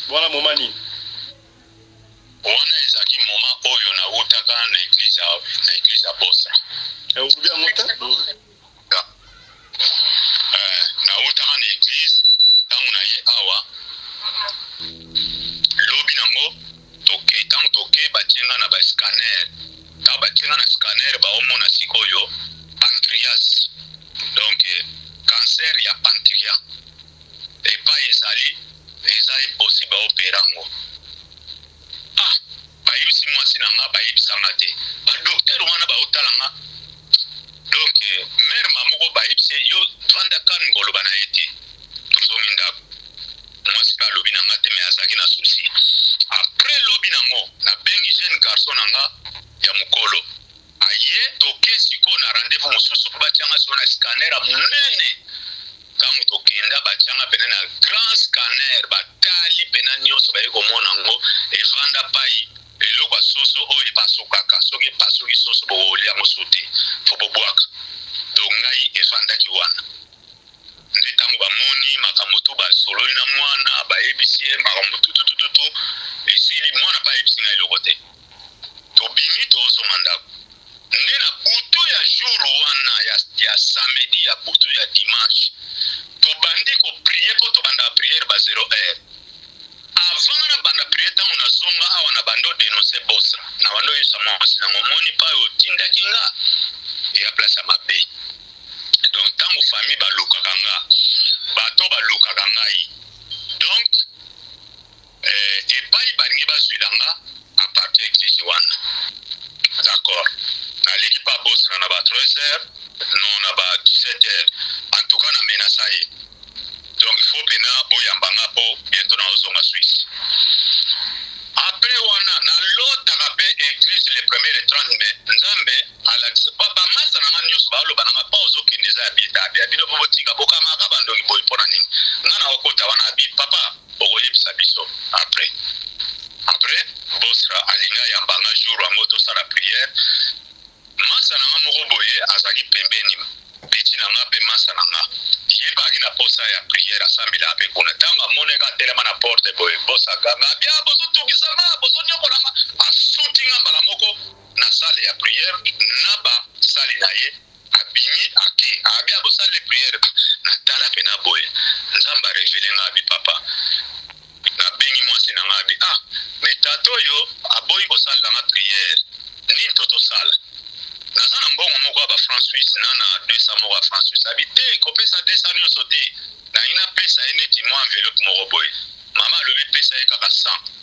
Wana moment nini? Wana ezalaki moment oyo nawutaka na eglise ya na eglise ya Bostra. Eh, olobi yango te? Eh, nawutaka na eglise ntango na ye awa lobi nango toke ntango toke batie nga na ba scanner ntango batie nga na scanner baomona sikoyo pancreas donc cancer ya pancreas epai ezali eza impossible baopera yango. Ah bayebisi mwasi na nga bayebisa nga te ba docteur wana baotala nga donc mère ma moko bayebisi ye yo vanda calme koloba na ye te tozongi ndako mwasi pe alobi na nga te mais azalaki na souci après lobi na ngo nabengi jeune garçon na nga ya mukolo aye toke sikoyo na rendez-vous mosusu po batia nga sikoyo na scanner ya munene. Tango tokenda batia nga pena na grand scanner batali pena nionso baye komona ngo evanda payi eloko ya soso oyo epasukaka soki epasuki soso bokolia yango su te faut bobwaka donc ngai efandaki wana nde tango bamoni makambo tout basololi na mwana bayebisi ye makambo tututututu esili mwana pe ayebisi ngai eloko te tobimi tozonga ndako. Nde na butu ya jour wana ya, ya samedi ya butu ya dimanche tobandi ko prier po tobandaka prière ba zero heure. Avant nga nabanda prière tango nazonga awa na bandi o denoncer Bostra, na bandi oyebisa mwasi nanga omoni payi otindaki nga eya place ya mabe. Donc tango famille balukaka nga, bato balukaka ngai donc Eh epayi balingi bazuila nga a partir ya eglise wana d'accord naleki pa bostra na ba 13 heures non na ba 17 heures en tout cas na menaça ye donc il faut pena boyamba nga po bientot naozonga Suisse après wana nalotaka pe eglise le premier le 30 mai nzambe alakisa ba ba masta na nga nionso baoloba na nga pa ozokende eza ya bien te abia bino po botika bokangaka bandoki boye pona nini nga nakokota wana abi papa Okoyebisa biso après. Après Bostra alingi ayamba nga jour yango tosala prière. Masta na nga moko boye azalaki pembeni, petit na nga pe masta na nga. Ye pe azalaki na posa ya prière, asambelaka pe kuna. Tango amonaki nga atelema na porte boye, Boss aganga, Abia bozo tungisa nga, bozo niokola nga. Asuti nga mbala moko na salle ya prière na ba sali na ye. Abimi ake abi abosalele prière na tala pena boye nzambe a revele nga abi papa na bengi mwasi na nga abi ah mais tata oyo aboyi kosalela nga prière nini to tosala naza na mbongo moko ya ba franc suisse na na 200 moko ya franc suisse abi te kopesa 200 nionso te nalingi napesa ye neti mwa enveloppe moko boye mama alobi pesa ye kaka 100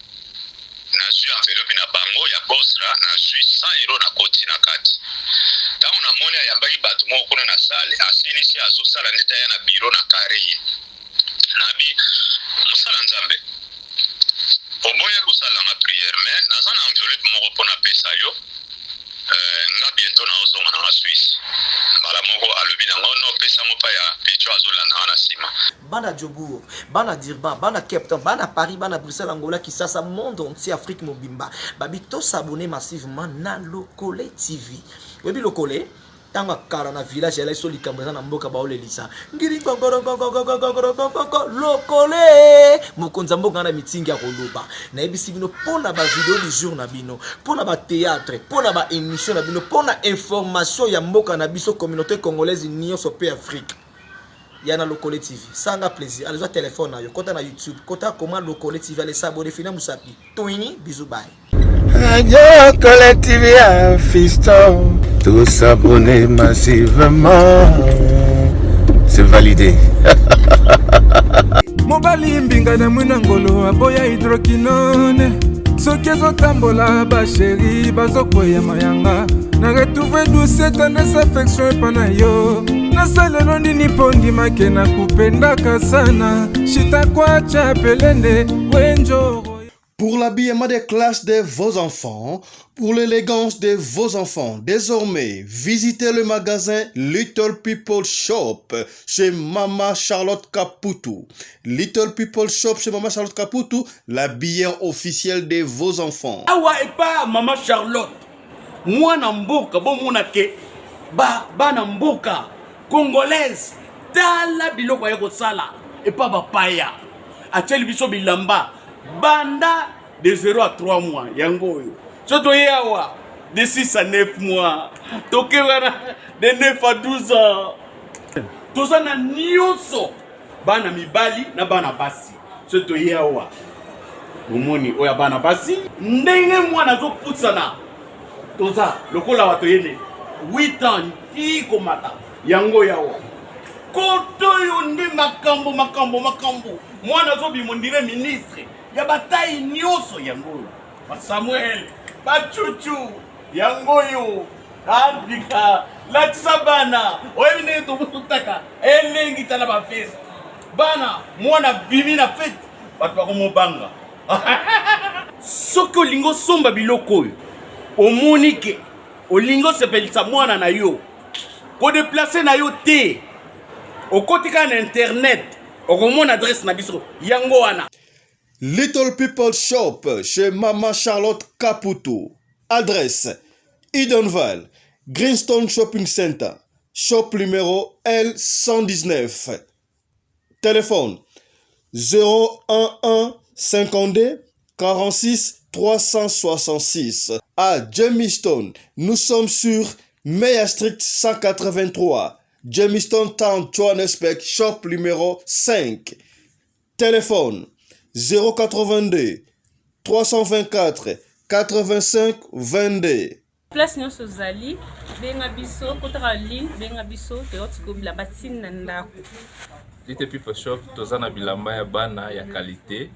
Nazui enveloppe na bango ya Bostra, nazui 100 euros nakotisi na kati. Tango namoni ayambaki batu moko kuna na salle, asilisi azosala ndeti aya na bureau na carre ye. Nabi, mosala Nzambe, oboyaki kosalela nga prière mais naza na enveloppe moko po napesa yo. Euh, nga bientot naozonga na nga Suisse. Mbala moko alobi na nga, oh non, pesa yango pa ya Pecho azolanda nga na sima. Bana Jobourg, bana Durban, bana Cape Town, bana Paris, bana Bruxelles, Angola, Kisasa, monde entier, Afrique mobimba. Babi to s'abonner massivement na Lokole TV. Oyebi Lokole? Tango ya kala na village elaki so likambo eza na mboka baolelisa ngiri ngongorongongongongongongongoko lokole mokonzi ya mboka na mitingi ya koloba nayebisi bino mpo na bavideo du jour na bino mpo na batheatre mpo na baémission na bino mpo na information ya mboka na biso communauté congolaise nyonso mpe afrique ya na Lokole TV. Sanga plaisir. Allez, téléphone na yo. Kota na YouTube. Kota comment Lokole TV. Allez s'abonner. Fina musapi. Toini. Bisous bye. Lokole TV, un fiston. Tous abonnés massivement. C'est validé. mobali mbinga na mwina ngolo aboya hydroquinone soki ezotambola basheri bazokweya mayanga na retrouve douce tendresse affection epa na yo nasalelo nini mpo ndimake na kupendaka sana shitakwacha pelende wenjoro Pour l'habillement des classes de vos enfants, pour l'élégance de vos enfants, désormais, visitez le magasin Little People Shop chez Mama Charlotte Kaputu. Little People Shop chez Mama Charlotte Kaputu, l'habilleur officiel de vos enfants. Awa epa Mama Charlotte, mwana mboka bomona ke ba bana mboka congolaise tala biloko aye kosala epa bapaya atieli biso bilamba. Banda de 0 à 3 mois yango oyo. So toye awa de 6 à 9 mois. Toke wana de 9 à 12 ans. Toza na nyonso bana mibali na bana basi. So toye awa bomoni oyo ya bana basi ndenge mwana azopusana toza lokola bato yene 8 ans ti komata yango yawa koto oyo nde makambo makambo makambo mwana azobima ondire ministre ya batai nyonso yango oyo basamuel bacucu yango oyo abika latisa bana oyebi ndenge tobutaka elengi tala bafeste bana mwana bimi na fete bato bakomobanga soki olingi osomba biloko oyo omoni ke olingi osepelisa mwana na yo kodeplace na yo te okoti kaka na internet okomona adresse na biso yango wana. Little People Shop chez Maman Charlotte Kaputu. Adresse Edenvale, Greenstone Shopping Center, shop numéro L119. Téléphone 011 52 46 366. À Jamestown, nous sommes sur Meyer Street 183, Jamestown Town, Johannesburg, shop numéro 5. Téléphone 082 324 85 22. Place nyonso ozali benga biso kotaka ligne benga biso toyoti ko bilamba ti na ndako. Little People Shop toza na bilamba ya bana ya qualite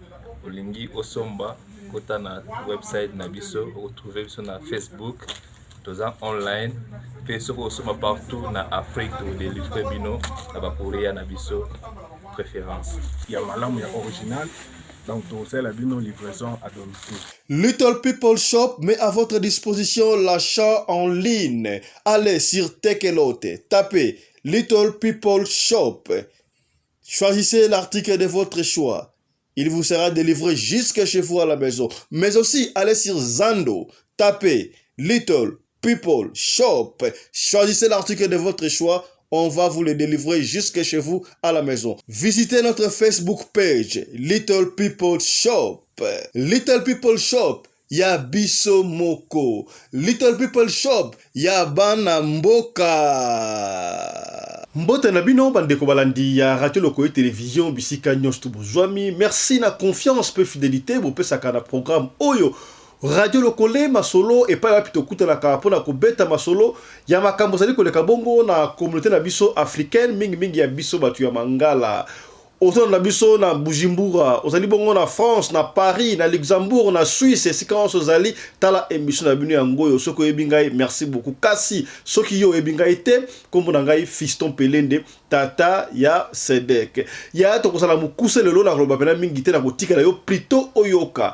olingi osomba kota na website na biso okotrouve biso na Facebook toza online mpe soki osomba partout na Afrique tokodelivre bino na ba courrier na biso préférence ya malamu ya original donc tokosalela bino livraison à domicile. Little People Shop met à votre disposition l'achat en ligne. Allez sur Tekelote, tapez Little People Shop. Choisissez l'article de votre choix. Il vous sera délivré jusque chez vous à la maison. Mais aussi, allez sur Zando, tapez Little People Shop. Choisissez l'article de votre choix. On va vous le délivrer jusque chez vous à la maison. Visitez notre Facebook page, Little People Shop. Little People Shop, ya biso moko. Little People Shop, ya bana mboka. Mbote na bino bandeko balandi ya Radio Lokoye Television bisika nyonso to bozwami. Merci na confiance pe fidelite bopesaka na programme oyo Radio Lokole masolo epai wapi tokutanaka mpo na kobeta masolo ya makambo ezali koleka bongo na communauté na biso africaine, mingimingi ya biso bato ya Mangala. Ozolanda biso na Bujumbura, ozali bongo na France, na Paris, na Luxembourg, na Suisse, esika nyonso ozali, tala emission na bino yango oyo. Soki oyebi ngai, merci beaucoup. Kasi soki yo oyebi ngai te, kombo na ngai Fiston Pelende, tata ya Sedek. Ya tokozala mokuse lelo, nakoloba pena mingi te, nakotikela yo plutôt oyoka.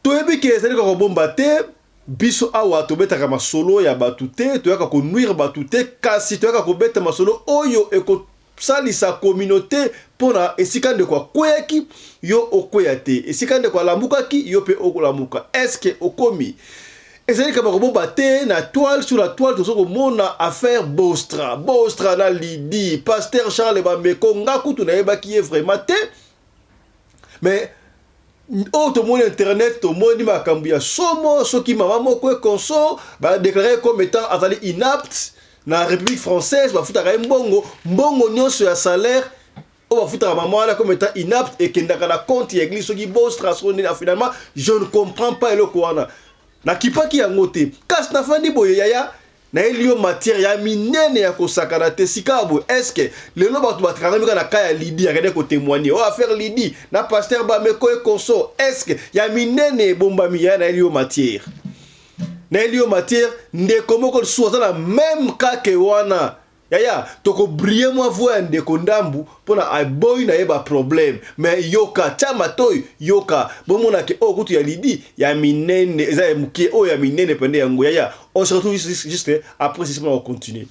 Toyebi ke ezali kaka kobomba te, biso awa tobetaka masolo ya batu te, toyaka ko nuire batu te, kasi toyaka kobeta masolo oyo ekosalisa communaute pona esika ndeko akweyaki yo okweya te, esika ndeko alamukaki yo pe olamuka. Est-ce que okomi? Ezali likambo ya kobomba te, na toile sur la toile tozo komona affaire Bostra, Bostra na Lydie, pasteur Charles Bameko, nga kutu nayebaki ye vraiment te, mais oyo tomoni internet tomoni makambo ya somo soki mama moko ekonso badeklare comme étant azali inapte na république française bafutaka ye mbongo mbongo nyonso ya salaire oyo bafutaka mama wana comme étant inapte ekendaka na compte ya église soki bostra soki nini finalement je ne comprends pas eloko wana nakipaki yango te kasi nafandi boye yaya Nayeli yo matière ya minene ya kosakana te sika boye est ce que lelo bato bakangami kaka na cas ya Lydie akende ko témoigner oh affaire Lydie na pasteur Bameko et consort est ce que ya minene ebombami yaya nayeli yo matière nayeli yo matière ndeko moko lisusu aza na même cas que wana Yaya toko briller mwa voix ya ndeko ndambu pona aboyi na ye ba problème mais yoka tia matoyi yoka bomona ke oyo kutu ya Lydie ya minene eza ya mukie oyo ya minene pende yango yaya on se retrouve juste, juste après ceci pona ko continuer.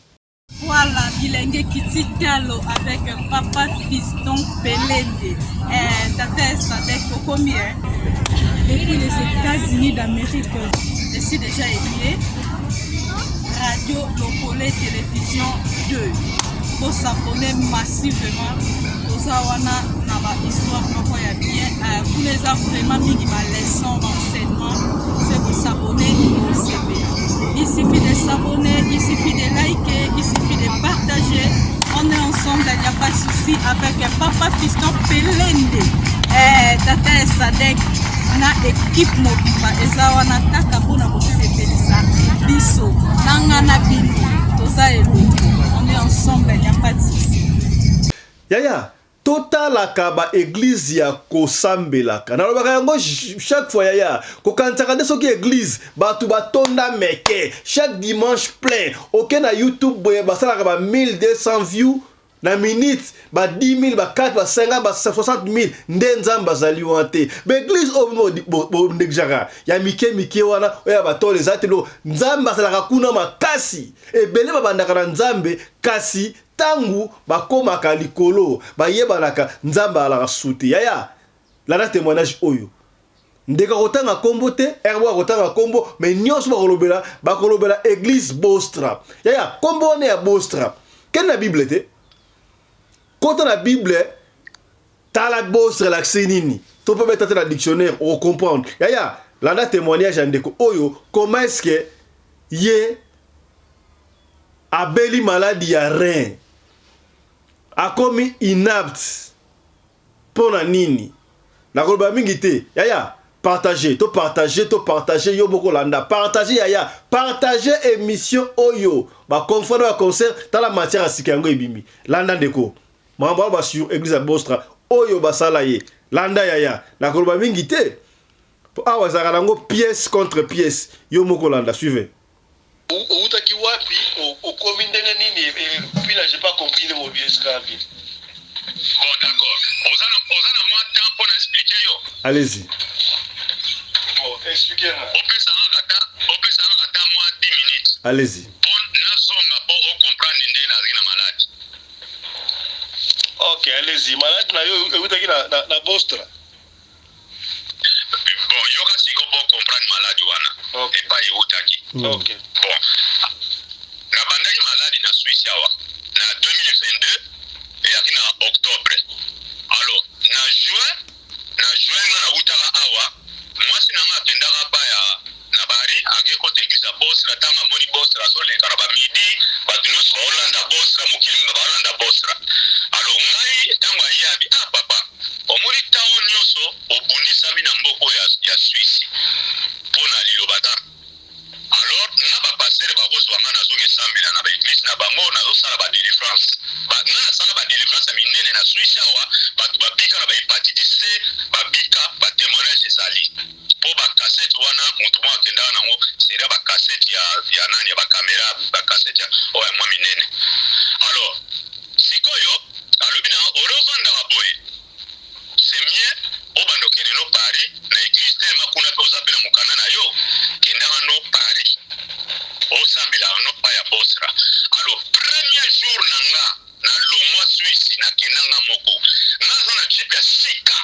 Voilà, bilenge kiti talo avec papa fiston Pelende. Eh, tata Sadek okomi eh? Depuis les États-Unis d'Amérique, je suis déjà aimé. Radio Lokole Télévision 2. Bosabone massivement. Toza wana na ba histoire moko ya bien. Kuna Eza vraiment mingi ba leçon, ba enseignement. Soki bosabone bosepela. Il suffit de s'abonner, il suffit de liker, il suffit de partager. On est ensemble, il n'y a pas de souci avec Papa Fiston Pelende. Eh, Tata Sadek na équipe mobimba eza wana kaka mpona kosepelisa biso na nga na bino toza elongo. On est ensemble, il n'y a pas de souci. Yaya, totalaka ba eglise ya kosambelaka. Nalobaka yango chaque fois yaya, kokanisaka nde soki eglise bato batonda meke chaque dimanche plein. Oke na YouTube boye basalaka ba 1200 views na minute, ba 10 000, ba 4, ba 50, ba 60 000. Nde Nzambe azali wana te. Ba eglise oyo bino bonégligaka ya mike mike wana, oyo ya batole eza te lo, Nzambe azalaka kuna makasi. Ebele babandaka na Nzambe, kasi ntango bakomaka likolo bayebanaka Nzambe alaka su te. Yaya, landa témoignage oyo. Ndeko akotanga nkombo te, erbo akotanga nkombo, mais nyonso bakolobela, bakolobela église Bostra. Yaya, nkombo wana ya Bostra, kende na Bible te, kota na Bible, tala Bostra elakisi nini, to mpe beta te na dictionnaire, okocomprendre. Yaya, landa témoignage ya ndeko oyo, comment est ce que ye abeli maladie ya rein, akomi inapte, mpo na nini. Nakoloba mingi te yaya, partage, to partage, to partage. Yo moko landa, partage yaya, partage émission oyo. Baconfrère na baconcert, tala matière ya sika yango ebimi. Landa ndeko, makambo wana basur église ya Bostra oyo basala ye. Landa yaya, nakoloba mingi te po awa ezalaka nango pièce contre pièce. Yo moko landa, suivez. Outaki wapi? Okomi ndenge nini? Et puis là, j'ai pas compris ndenge obi esika vie. Bon, d'accord, oza na mwa temps mpo na expliquer yo. Allez-y. Bon, explique nga. Opesanga kata mwa 10 minutes. Allez-y. Mpo nazonga mpo ocomprendre nde nazali na maladie. Ok, allez-y. Maladie na yo eutaki na Bostra? Bon, yoka siko mpo comprendre maladie wana epai eutaki. Bon, nabandaki maladie na Suisse awa na 2022, eyaki na octobre. Alors na juin nga nautaka awa, mwasi na nga akendaka pa ya na Paris, ake kota église ya Bostra. Ntango amoni Bostra azoleka na bamidi, bato nyonso baolanda Bostra, mokili baolanda Bostra. Alors ngai ntango aye, abi: "Ah papa, omoni ntango nyonso obundisami na mboka oyo ya Suisse mpo na liloba ta." Alors nga bapasteur bakozwa nga, nazoki esambela na baéglise na bango, nazosala badélivrance. Nga nasala badélivrance ya minene na Suisse awa, bato babika na bahépatite C, babika, batémoignage ezali mpo bacassette wana moto moko akendaka nango seria, bacassette ya nani, ya bacaméra, bacassette oyo ya mwa minene. Alors sikoyo alobi na olovandaka boye, c'est mieux obanda okende no Paris na église telema kuna mpe oza mpe na mokanda na yo, kendaka no Paris, osambelaka no pa ya Bostra. Alors premier jour na nga na longwa Suisse, nakendanga moko, nga aza na jeep ya sika,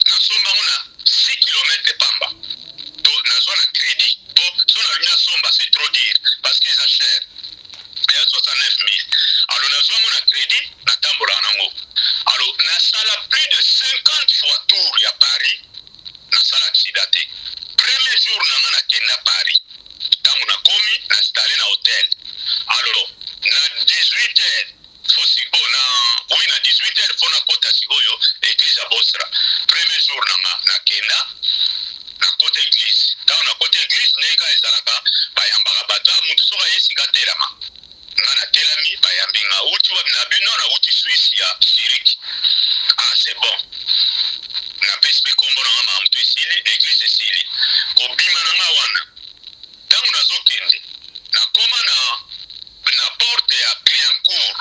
nasombango na 6 km pamba, to nazwa na crédit po so nalingi nasomba, c'est trop dire parce que eza cher ya 69 000. Alors nazwango na crédit, natambolaka nango. Alors nasala plus de 50 fois tour ya Paris, nasala accident te. Premier jour na nga nakenda Paris, ntango nakomi, nainstalle na hotel. Alors na 18 heures fo siko na, oui, na 18 heures fo nakota sikoyo église ya Bostra. Premier jour na nga nakenda, nakota église. Ntango nakota église, ndenge kaka ezalaka, bayambaka bato. A mutu soki aye sika, telama. Nga natelami, bayambi nga: "Uti wapi?" Na bino: "Nauti Suisse ya Zurich." "Ah, c'est bon." Napesi mpe nkombo na nga, makambo to esili, église esili. Kobima na nga wana, ntango nazokende, nakoma na porte ya Clignancourt.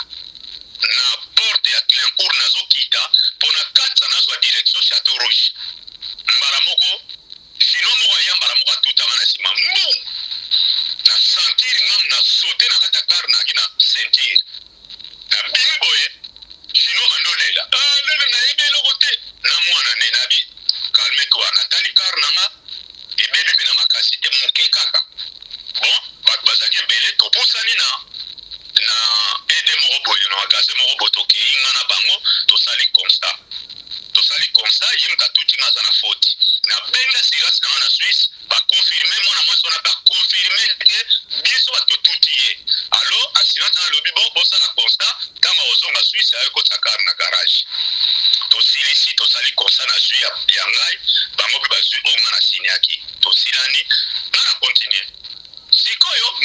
Na porte ya Clignancourt, nazokita mpo na katisa, nazwa direction Château Rouge. Mbala moko Chinois moko aya, mbala moko atutanga na nsima, mbum! Na sentir ngam na saute na kati ya car, naki na ceinture, nabimi boye, Chinois bandolela: "Ah, lelo nayebi eloko te na mwana ne." Nabi: "Calme toi." Natali car na nga, ebebi mpena makasi te, moke kaka. Bon, bato bazalaki ebele, topusani na ede moko boye, na magasin moko boye, tokei nga na bango, tosali constat, tosali constat. ça ye moto atuti nga aza na faute. Nabengi assurance na nga na Suisse, baconfirme mwana mwasi wana mpe aconfirme ke biso bato totuti ye. Alors assurance na alobi bon, bosala constat, ntango akozonga Suisse aye kotisa car na garage. Tosilisi, tosali constat, nazwi ya ngai, bango mpe bazwi oyo nga nasignaki, tosilani, nga na continue. Sikoyo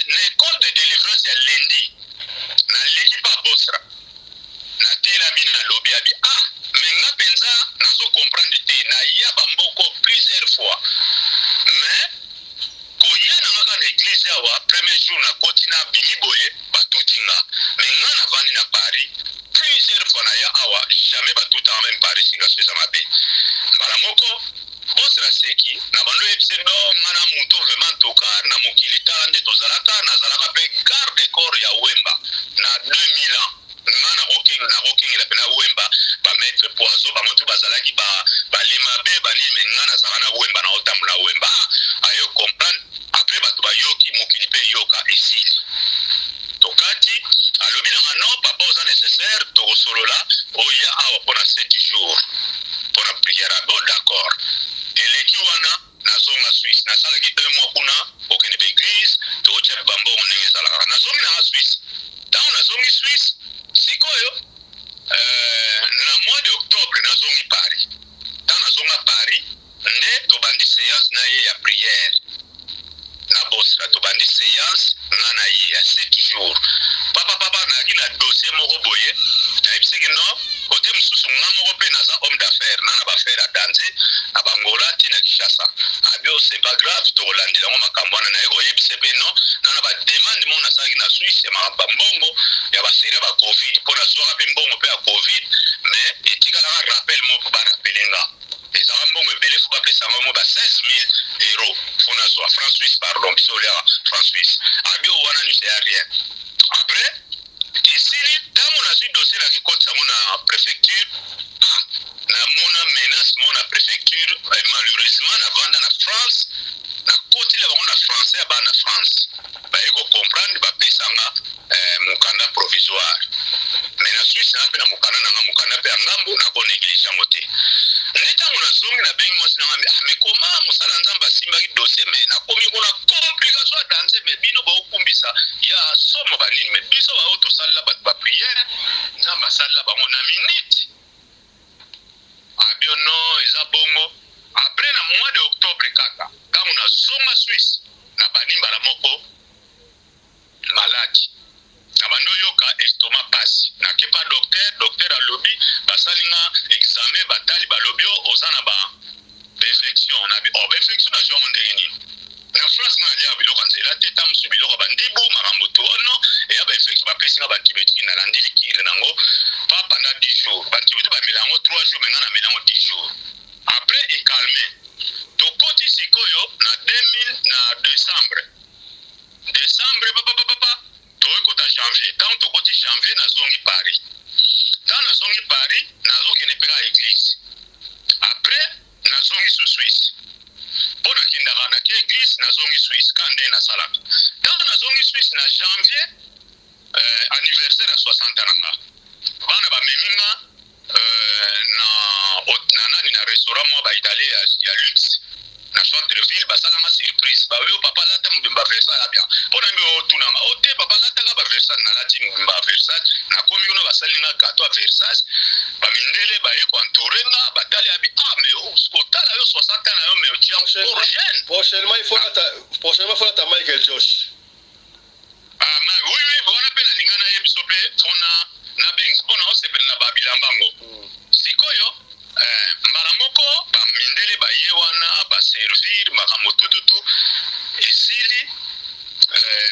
na école de délivrance ya lundi, naleki pa Bosra, natelami, nalobi abi: "Ah, mais nga mpenza nazo comprendre te, naya bamboko plusieurs fois, mais koya na nga kaka na église awa, premier jour nakoti na bimi boye, batuti nga. Mais nga navandi na Paris, plusieurs fois naya awa, jamais batutanga, même Paris singa so eza mabe." Mbala moko Bosra seki na bando oyebise ndo nga na moto vraiment ntoka na mokili. Tala nde tozalaka, nazalaka mpe garde corps ya Wemba na 2000 ans. Nga nakokengela mpe na Wemba, bamaître Poison, bango tu bazalaki balema be banini, mais nga nazalaka na Wemba, na otambola Wemba. Ayo comprendre. Après bato bayoki, mokili mpe eyoka, esili. Tokati, alobi nanga: "Non papa, oza nécessaire, tokosolola, oya awa mpona 7 jours mpona prière." Bon, d'accord. Eleki wana, nazonga Suisse, nasalaki un mois kuna, okende baeglise, tokotia mpe bambongo ndenge ezalaka. Nazongi nanga Suisse. Ntango nazongi Suisse sikoyo, na mois de octobre nazongi Paris. Ntango nazonga Paris nde tobandi séance na ye ya prière na Bosra. Tobandi séance nga na ye ya 7 jours. Papa, papa, nayaki na dossier moko boye, nayebisaki non, kote mosusu nga moko mpe naza homme d'affaires, na baaffaire ya danse na bangola ntina Kinshasa. Abi: "C'est pas grave, tokolandela yango makambo wana." Naye koyebisa mpe non, na bademande moko nasalaki na Suisse ya bambongo ya basérie ya bacovid, mpo nazwaka mpe mbongo mpe ya Covid, mais etikalaka rappel moko barappeler nga, ezalaka mbongo ebele, fo bapesanga mo ba 16 000 euro, fo nazwa franc suisse, pardon, biso oliaka franc suisse. Abi oyo wana nyonso ya rien. Après esili, ntango nazwi dossier, naki kotisa yango na préfecture. Ah, namona menace moko na préfecture. Malheureusement navanda na France, nakotila bango na français ya bana na France, baye kocomprendre, bapesanga mokanda provisoire. Mais na Suisse na mpe na mokanda nanga, mokanda mpe ya ngambu, nakonéglige yango te. Nde ntango nazongi, nabengi mwasi nanga: "Ah, mais koma mosala Nzambe asimbaki dossier, mais nakomi kuna complication ya danse, mais bino baokumbisa ya somo banini, mais biso bao tosalela bato baprière, Nzambe asalela bango na minute." Abio: "Non, eza bongo." Après na mois de octobre kaka, ntango nazonga Suisse, na bandi mbala moko maladi, na bandi oyoka estomac pasi. Nakepa docteur, docteur alobi, basali nga examen, batali, balobi: "O oza na ba bainfection." Nabi: "Oh, bainfection nazwi yango ndenge nini? Na France nga naliaka biloko ya nzela te, ta mosusu biloko ya bandibu, makambo tu ono eya bainfection." Bapesi nga baantibiotique, nalandili cure nango pa pendant 10 jours. Baantibiotique bamela yango 3 jours, mais nga namela yango 10 jours. Après ecalme. Tokoti sikoyo na 2000, na décembre, décembre papapapapa, toyekota janvier. Ntango tokoti janvier, nazongi Paris. Ntango nazongi Paris, nazokende mpe kaka église. Après nazongi su Suisse, mpo nakendaka, nake église, nazongi Suisse ka nde nasalaka. Ntango nazongi Suisse na janvier, anniversaire ya 60 na nga, bana bamemi nga na nani, na restaurant mwa baitalien ya luxe na centre ville. Basalanga surprise, baoyo: "Papa, lata mobimba Versace." Abia mpo na mbi otunanga o te: "Papa, lataka baversace." Nalati mobimba Versace, nakomi kuna, basali nga gâteau ya Versace, bamindele baye koentourer nga, batali, abi: "Ah, mais kotala yo, 60 ans na yo, mais otia encore jeune." Prochainement, il faut lata, prochainement, il faut lata Michael Josh. Ah, ma, oui, wana mpe nalinga nayebi so mpe mpona nabengisa mpona osepela na babilamba yango. Sikoyo mbala moko bamindele baye wana, baservir makambo tututu, esili.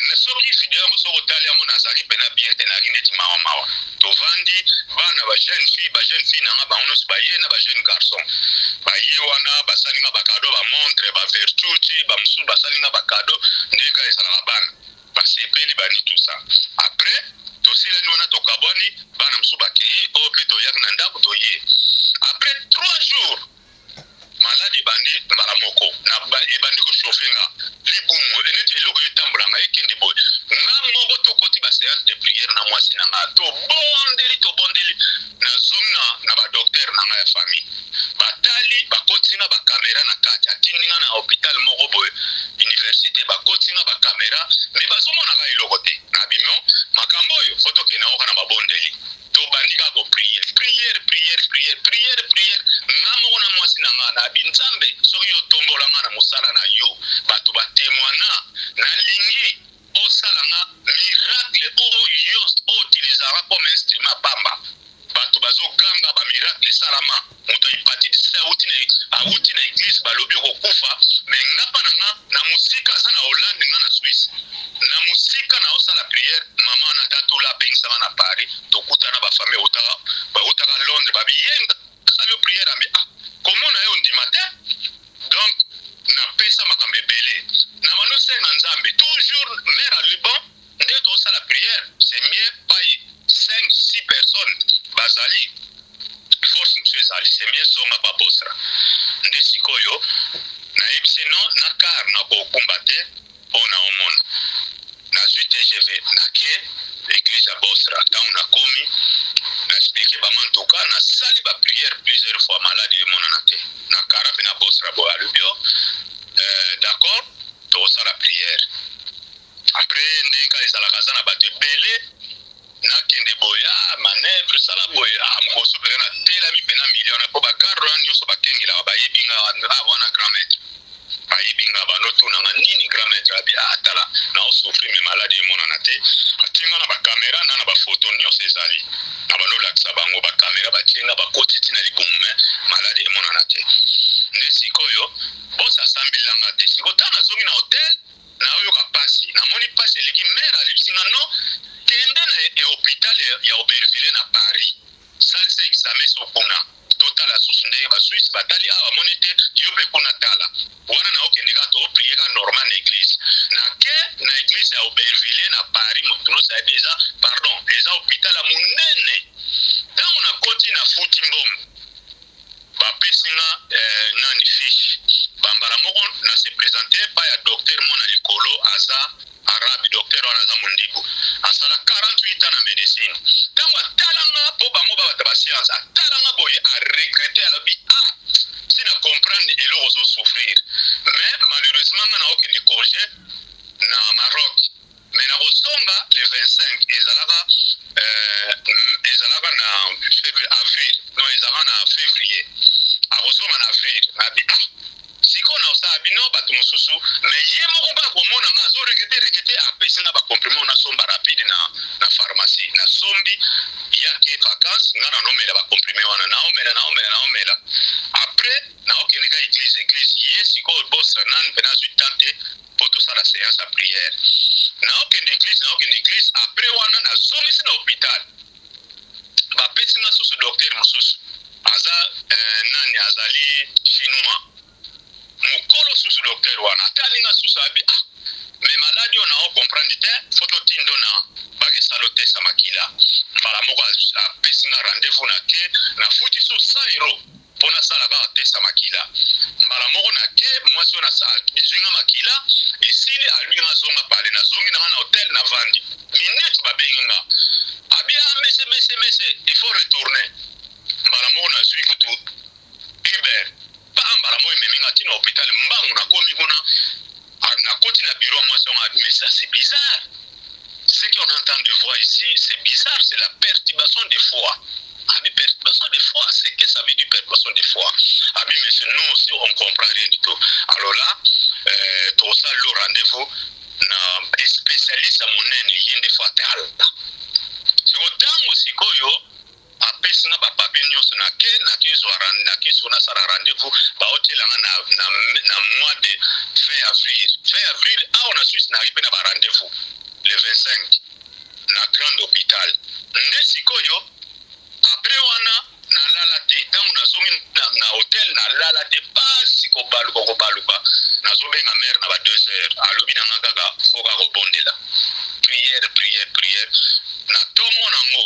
Na soki video yango, soki otali yango, nazalaki mpena bien te, nazalaki neti mawa mawa. Tovandi, bana, bajeune fille, bajeune fille nanga, bango nyonso baye na bajeune garçon baye wana, basali nga bacadeau, bamontre, bavertuti, bamosusu basali nga bacadeau ndenge kaka ezalaka, bana basepeli, bani, tout ça. Après tosilani wana, tokabwani, bana mosusu bakei, oyo mpe toyaki na ndako, toye. Après 3 jours, maladi ebandi mbala moko, ebandi kochauffer nga libumu, neti eloko etambolanga, ekende boye. Nga moko tokoti baséance de prière na mwasi na nga, tobondeli, tobondeli, nazongi na badocteur na nga ya famille. Batali, bakotisi nga ba camera na kati, atindi nga na hopital moko boye, universite, bakotisi nga ba camera, mais bazomona kaka eloko te. Nabi non, makambo oyo faut tokende yango kaka na mabondeli. Tobandi kaka ko prier, prière, prière, prière, prière, prière, nga moko na mwasi na nga, nabi Nzambe, soki yo otombola nga na mosala na yo, bato ba temoigna, nalingi osala nga miracle oyo yo o utilisaka comme instrument pamba. Batu bazo ganga ba miracle esalama moto ya hepatite C awuti na awuti na eglise balobi okokufa mais nga pa na nga na musika aza na Hollande nga na Suisse na musika na osala prière maman wana atatula abengisa nga na Paris tokutana ba famille ewutaka bawutaka Londres babi ye asali yo prière ambi ah komona ye ondima te donc na pesa makambo ebele na bando senga Nzambe toujours mère alobi bon Nde tosala prière c'est mieux pai 5 6 personnes bazali force mosusu ezali c'est mieux zonga pa bostra nde sikoyo nayebisi non na car nakokumba te mpo na omona nazwi TGV nake eglise ya bostra ntango nakomi na explique bango en tout cas nasali ba prière plusieurs fois malade emonana te na kara mpe na bostra boye alobi yo euh, d'accord tokosala prière Après ndenge kaka ezalaka aza na bato ebele nakende boye ah manœuvre sala boye ah mokoso mpenza natelami mpena milieu wana mpo bagarde wana nyonso bakengelaka bayebi nga ah wana grand maître bayebi nga bandotuna nga nini grand maître abi ah tala naosouffrir me maladi emonana te atie nga na bakamera na na bafoto nyonso ezali na bandolakisa bango bakamera batie nga bakoti ti na libumu me maladi emonana te nde sikoyo bosi asambeli nga te sikoyo ntango nazongi na hotel Nayoka pasi namoni pasi eleki mère alebisi nga non kende na hopital ya Aubervilliers na Paris salisa examen so kuna totala susu ndenge ba Suisse batali awa bamoni te yo pe kuna tala wana na okende kaka to prier kaka normal na eglise na ke na eglise ya Aubervilliers na Paris moto nyonso ayebi eza pardon eza hopital ya monene ntango nakoti nafuti mbongo Bapesi nga eh, nani fiche ba mbala moko na se presenter epai ya docteur mona likolo aza arabe docteur wana aza mondibu asala 48 ans na medecine ntango atala nga mpo bango babata ba science atala nga boye a regrette alobi ah si na comprendre eloko ozo souffrir mais malheureusement nga naokende congé na Maroc Mais nakozonga le 25 ezalaka euh, ezalaka na février avril non ezalaka na février akozonga na avril nabi ah sikoyo na osala bino bato mosusu mais ye moko kaka komona nga azo regrete regrete apesi nga bacompliment nasomba rapide na, na pharmacie nasombi yake vacance nga nanomela bacomprime wana naomela naomela naomela après naokende ka eglise eglise ye sikoyo bostra nani mpe nazwi temps te po tosala seance ya prière naokende eglise naokende eglise après wana nazongisi na hôpital bapesi nga susu docteur mosusu aza eh, nani azali chinois mokolo susu docteur wana atali nga susu abi ah mais maladi oyo nao comprendre te fo totindo na bakesalo tesa makila mbala moko apesi nga rendez-vous na ke nafuti su 100 euro po nasala kaka test ya makila mbala moko na ke mwasi oyo azwi nga makila esili alobi nga zonga pale nazongi na nga na hotel na vandi minute babengi nga abi ah mese mese mese il faut retourner mbala moko nazwi kutu uber pa mbala moko ememi nga ti na hopital mbangu nakomi kuna nakoti na bureau ya mwasi yango abi mais ça c'est bizarre Ce qu'on est en train de voir ici, c'est bizarre, c'est la perturbation de foi. Abi, perturbation de foi, c'est que ça veut dire perturbation de foi. Abi, monsieur, nous aussi, on comprend rien du tout. Alors là, euh, tout ça, le rendez-vous, na spécialiste ya monene ye nde fo atala siko ntango sikoyo apesi nga bapapier nyonso nake nakezwa nake siko nasala rendez-vous baotiela nga na, na, na mois de fin avril fin avril awa na Suisse nayaki mpe na ba rendez-vous le 25 na grande hôpital nde sikoyo après wana nalala te ntango nazongi na, na hotel nalala te pasi kobaluka kobaluka nazobenga mare na ba 2 heures alobi na nga kaka foka kobondela prière prière prière na ntongo nango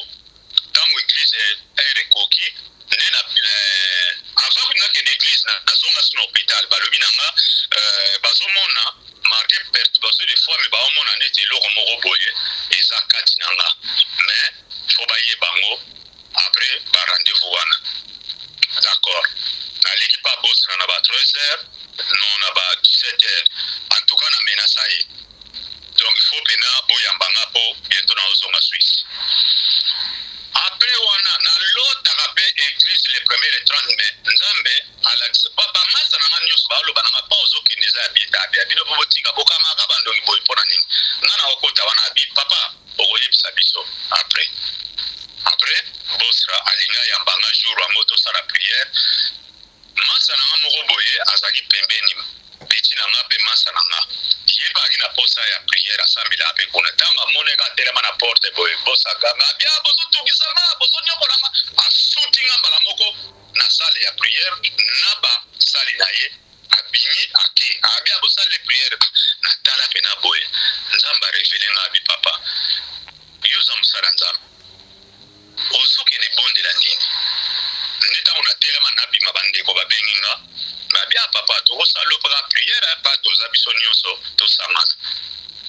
Tango eglise heure ekoki nde na eh, avant kutu nakende eglise nazonga su na hopital balobi na nga eh, bazomona malgré perturbation de foi mais baomona neti eloko moko boye eza kati na nga mais faut bayeba yango après ba rendez-vous wana d'accord. 13 heures, non, na ba 17 heures. En tout cas na menasa ye, donc il faut pena boyamba nga mpo bientôt naozonga Suisse. Après wana nalotaka mpe église le premier, le 30 mai. Nzambe alakisa bamasa na nga nyonso, baloba na nga pa ozokende eza ya bietabe ya bino mpo botika bokangaka bandoki boye. Mpo na nini nga na okota wana? Abi papa, okoyebisa biso après. Après bosra alingi ayamba nga jour yango tosala prière. Masa na nga moko boye azalaki pembeni, petit na nga mpe masa na nga, ye mpe azalaki na posa ya prière, asambelaka mpe kuna. Ntango amoneka atelema na porte boye, bosaganga bia, bozotukisa nga, bozonyokola nga, asuti nga mbala moko na salle ya prière na basali na ye, abimi ake, abi abosala prière. Natala pena boye, Nzambe arévéler nga, abi: "Papa, yo oza mosala Nzambe, ozokende bondela nini?" Nde ntango natelema nabima, bandeko babengi nga, babi: "A papa, tokosala mpaka prière pa toza biso nyonso, tosangana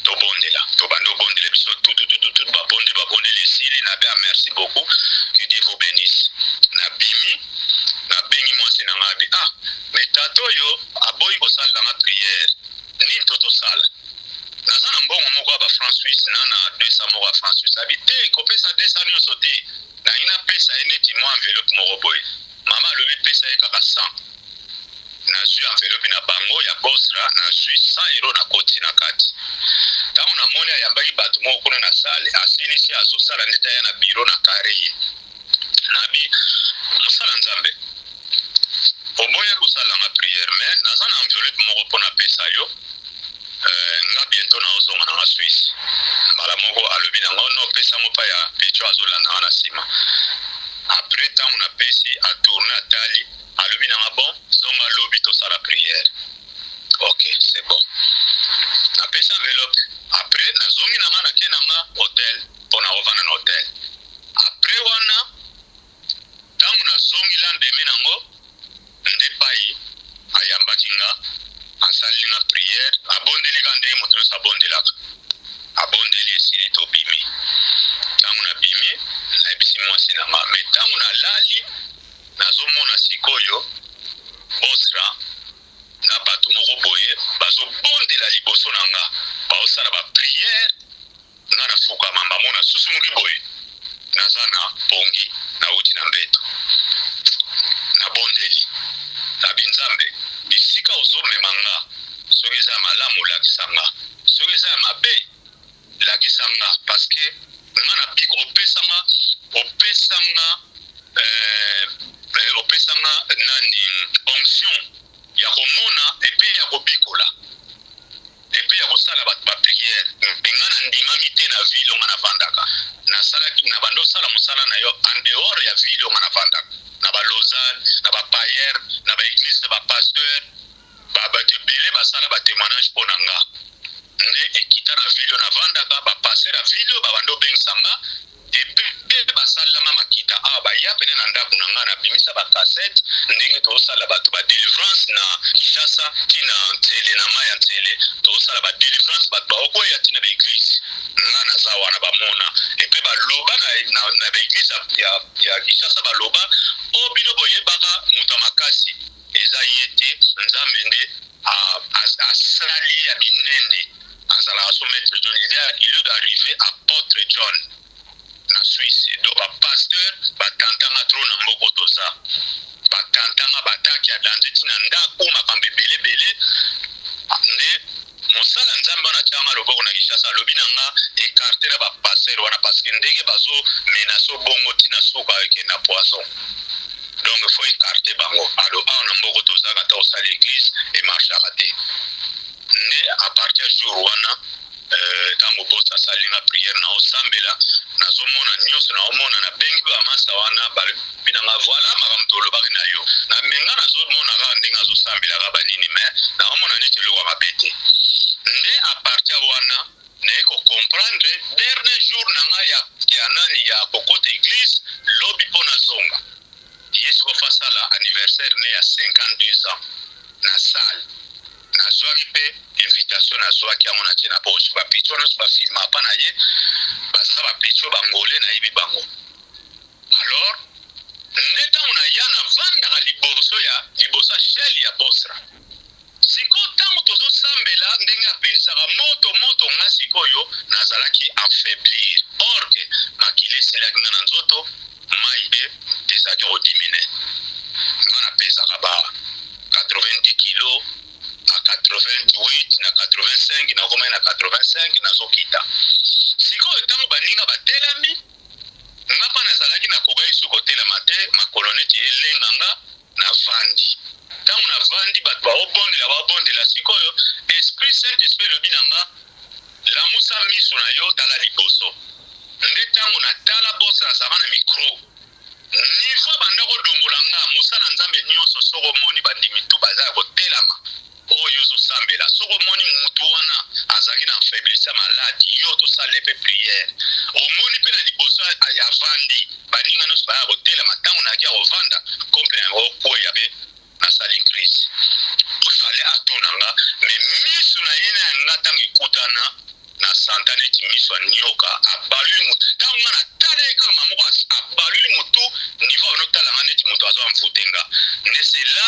tobondela." Tobandi obondela biso tutututu, babondeli, babondeli, esili. Nabi: "A merci beaucoup, que Dieu vous bénisse." Nabimi, nabengi mwasi na nga, abi: "Ah, mais tata oyo aboyi kosalela nga prière, nini to tosala? Naza na mbongo moko ya bafranc suisse na na 200 moko ya franc suisse." Abi: "Te, kopesa 200 nyonso te, nangi napesa ye neti mwa enveloppe moko boye." Mama alobi: "Pesa ye kaka 100." Nazwi enveloppe na bango ya bostra, nazwi 100 euro, nakoti na kati. Ntango namoni ayambaki bato moko kuna na salle, asilisi, azosala ndeti aya na biro na kare ye. Nabi: "Mosala Nzambe, oboyaki kosalanga prière, mais naza na enveloppe moko mpo napesa yo. Nga bientôt naozonga nanga Suisse." Mbala moko alobi nango: "No, opesa yango mpa ya petro azolanda nga na nsima." Après ntango napesi, atourner, atali, alobi nanga: "Bon, zonga lobi tosala prière." Ok, c'est bon, napesi enveloppe. Après nazongi na nga, nake na nga hotel mpo na kovanda na hotel. Après wana, ntango nazongi lendemain nango, nde pai ayambaki nga, asali nga prière, abondeli ka ndenge moto nyonso abondelaka. Abondeli, esili, tobimi. Ntango nabimi, nayebisi mwasi na nga. Mais ntango nalali, nazomona sikoyo bostra na bato moko boye bazobondela liboso na nga, baosala baprière. Nga nafukama, mbamona susumuki boye, naza na pongi, nauti na mbeto. Nabondeli, nabi: "Nzambe, bisika ozomema nga, soki eza ya malamu, olakisa nga, soki eza ya mabe, lakisa nga, parce que nga na biko opesanga nani onction ya komona epe ya kobikola epe ya kosala bato baprière. Me nga na ndimami te na ville nga navandaka. Nasalaki na bando osala mosala na yo en dehors ya ville nga navandaka, na baLausanne, na baPayerne, na baéglise, na bapasteur, bato ebele basala batémoignage mpo na nga. Nde ekita na ville oyo navandaka, bapasteur ya ville oyo babanda obengisa nga epe basalelanga makita awa, baya pene na ndako na nga, nabimisa bacassette ndenge tozosala bato badélivrance na Kinshasa, ntina Ntsele, na mai ya Ntsele, tozosala badélivrance, bato baokoya ntina baéglise. Nga naza wana, bamona epe baloba na baéglise ya Kinshasa, baloba o bino boyebaka moto ya makasi eza ye te, Nzambe nde asali ya minene." Azalaka so maître John, il est d'arriver apôtre John na Suisse. Donc bapasteur batantanga trop na mboko, toza batantanga bataki ya danger ntina ndako, makambo ebelebele. Nde mosala Nzambe wana atianga loboko na Kinshasa, alobi na nga: "Écarte na bapasteur wana, parce que ndenge bazomenacer bongo, ntina suka ekende na poison, donc il faut écarter bango." Alo awa na mboko tozalaka, ata osala église, emarchaka te. Nde à partir jour wana, ntango boss asali nga prière, naosambela, nazomona nyonso, naomona, nabengi bamasa wana, balobi na nga: "Voilà makambo tolobaki na yo." Na me nga nazomona kaka ndenge azosambelaka banini, mais naomona neti eloko ya mabe te. Nde à partir wana naye kocomprendre dernier jour na ngai ya nani ya kokota église lobi mpo nazonga. Ye siko fasala anniversaire ne ya 52 ans na salle, nazwaki mpe invitation, nazwaki yango, natie na poche. Bapetits wana nyonso bafilma pa na ye, baza bapetits oyo bangole, nayebi bango. Alors nde ntango naya, navandaka liboso ya Angel ya Bostra. Sikoyo tango tozo sambela ndenge apelisaka moto moto nga sikoyo nazalaki affaiblir or que makila esilaki nga na nzoto mayi pe ezalaki ko diminuer nga na pesaka ba 90 kilos a 88 na 85 nakomaki na 85 nazo kita sikoyo tango baninga batelami nga pa nazalaki nakoka lisusu kotelama te makolo neti elenga nga Navandi. Tango navandi, bato baobondela, baobondela. Sikoyo, Esprit, Saint-Esprit elobi na nga, Lamusa miso na yo, tala liboso. Nde tango natala, boss azalaka na micro. Niveau abanda kodongola nga, mosala Nzambe nionso, soki omoni bandimi tout baza ya kotelama, oyo ozo sambela soki omoni mutu wana azalaki na affaiblisse malade yo tosala ye pe prière omoni pe na liboso ya avandi baninga nionso baya kotelama tango nayaki ya kovanda kompe na yango okweya pe nasali crise fallait atuna nga mais misu na ye na ya nga tango ekutana na santa neti misu ya nioka abaluli mutu tango nga na tala ye kaka moko abaluli mutu niveau ano tala nga neti mutu azo envoute nga nde c'est là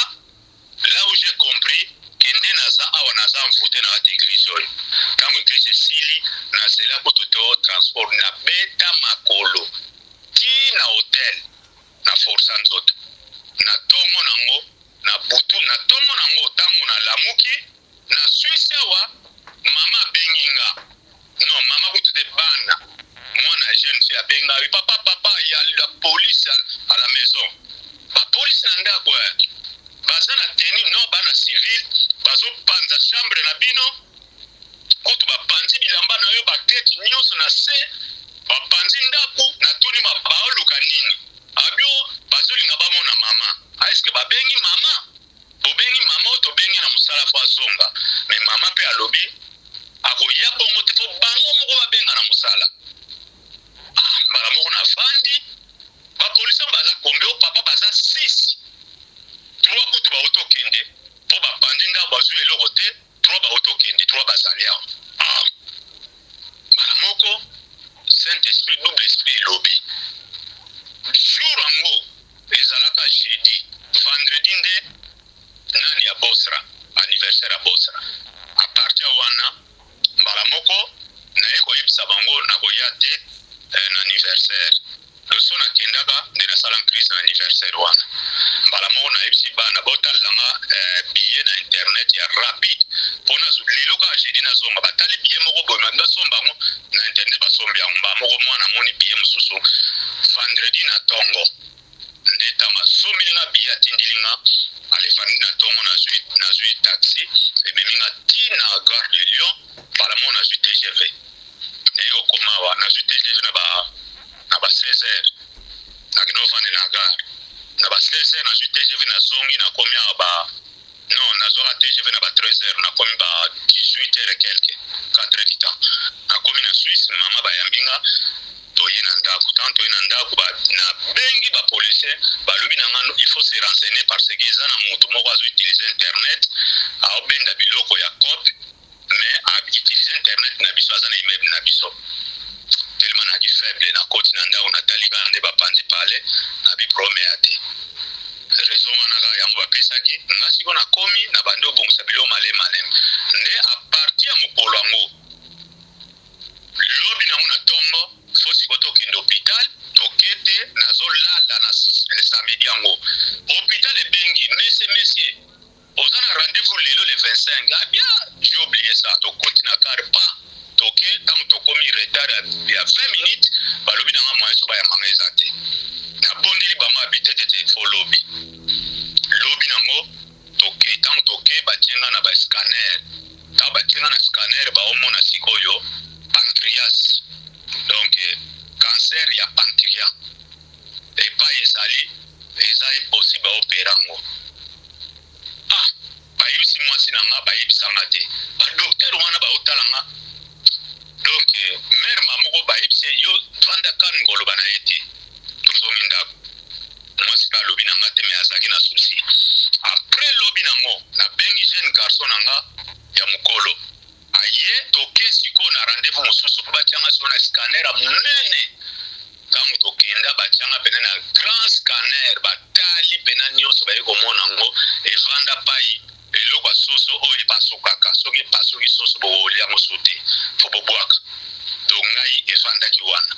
Là où j'ai compris que nde naza awa naza envoute na kati eglise oyo. Tango eglise esili nazela kutu to transport na beta makolo ti na hotel na forca nzoto. Na tongo nango na butu na tongo nango tango na lamuki na Suisse awa mama abengi nga non mama kutu te bana mwana ya jeune fille abengi nga papa papa ya la police à la maison ba police na ndako eh baza na tenue non bana civil bazo panza chambre na bino kutu bapanzi bilamba na yo baketi nyonso na se bapanzi ndako natuni baoluka nini abio bazolinga bamona mama eske babengi mama Bobengi mama oyo tobengi na musala po azonga mais mama pe alobi akoya bongo te po bango moko babenga na musala ah mbala moko na vandi ba policiers yango baza combien oh papa baza 6 3 kutu bawuti okende po bapandi ndako bazui eloko te 3 bawuti okende 3 bazali awa ah mbala moko saint esprit double esprit elobi jour yango Ezalaka jeudi, vendredi nde nani ya Bostra, anniversaire ya Bostra. A partir wana mbala moko naye koyebisa bango nakoya te na anniversaire. Loso nakendaka nde nasala crise na anniversaire wana. Mbala moko nayebisi bana botalela nga billet na internet ya rapide po lelo kaka jeudi nazonga. Batali billet moko boye basomba yango na internet, basombi yango mbala moko. Mwana amoni billet mosusu vendredi na tongo nde ntango asombeli nga billet atindeli nga ale vendredi na tongo nazwi nazwi taxi ememi nga ti na gare de Lyon mbala moko nazwi TGV naye kokoma awa nazwi TGV na ba na ba 16 heures nakende ofande na gare na ba 16 heures nazwi TGV nazongi nakomi awa ba Non, nazwaka TGV na ba 13 heures, nakomi ba 18 heures et quelque, 4 heures du temps. Nakomi na Suisse, mama bayambi nga, toye na ndako. Tango toye na ndako, ba nabengi ba policiers, balobi na nga il faut se renseigner parce que eza na mutu moko azo utiliser internet, aobenda biloko ya coop mais a utiliser internet na biso, aza na immeuble na biso. Tellement nazalaki faible, nakoti na ndako, natali kaka nde bapanzi palais, nabi problème eya te. Raison wana kaka yango bapesaki nga. Sikoyo nakomi nabandi obongisa biloko malemi malemi, nde a partir ya mokolo yango lobi nango na tongo fo sikoyo tokende hopital, toke te, nazolala na samedi yango hopital ebengi monsieur monsieur Oza na rendez-vous lelo le 25 ah bien j'ai oublié ça tokoti na car pa toke tango tokomi retard ya 20 minutes balobi na nga moyen so bayamba nga eza te nabondeli bango abi te te te fo lobi lobi nango toke tango toke batie nga na ba scanner tango batie nga na scanner baomona sikoyo pancreas donc cancer ya pancreas epai ezali eza impossible ba opera yango ah bayebisi mwasi na nga bayebisa nga te ba docteur wana baotala nga donc mère ma moko bayebisi yo vanda calme koloba na ye te tozongi ndako mwasi pe alobi na nga te mais azalaki na souci après lobi nango nabengi jeune garçon na nga ya mokolo aye toke sikoyo na rendez-vous mosusu po batia nga sikoyo na scanner ya monene Tango tokenda batia nga pena na grand scanner batali pena nionso baye komona yango Evanda pai eloko ya soso oyo epasukaka, soki epasuki soso bokolia yango su te, fo bobwaka. Donc ngai efandaki wana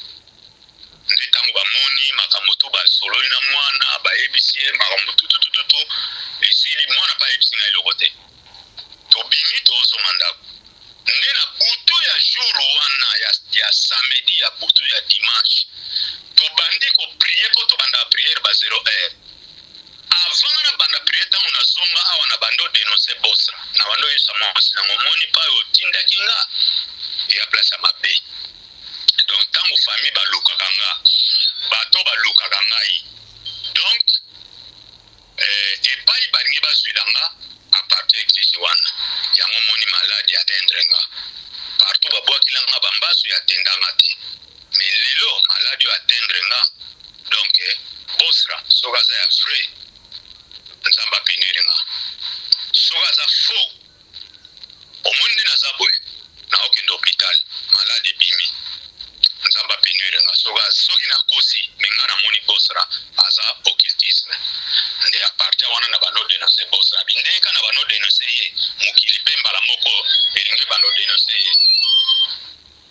nde ntango bamoni makambo tu, basololi na mwana, bayebisi ye makambo tututututu, esili. Mwana mpe ayebisi ngai eloko te. Tobimi, tozonga ndako nde na butu ya jour wana ya samedi, ya butu ya dimanche, tobandi koprier, mpo tobanda prière ba 0 heure. Avant na banda prière, ntango nazonga awa, na bando dénoncer Bostra, na bando oyebisa mwasi nango: omoni pa oyo otindaki nga, eya place ya mabe. Donc ntango famille balukaka nga, bato balukaka ngai, donc epai balingi bazwila nga à partir église wana. Yango moni maladie atteindre nga partout, babwakila nga bambasu ya atendanga te. Mais lelo maladie oyo atteindre nga, donc Bostra soki aza ya vrai, Nzambe apunir nga. Soki aza faux, omoni nde naza boye, naokende hôpital, maladie ebimi, Nzambe apunir nga soki nakosi. Me nga namoni Bostra aza occultisme nde. À partir wana na bando dénoncer Bostra, bindeka na bando dénoncer ye, mokili mpe mbala moko elingi bando dénoncer ye.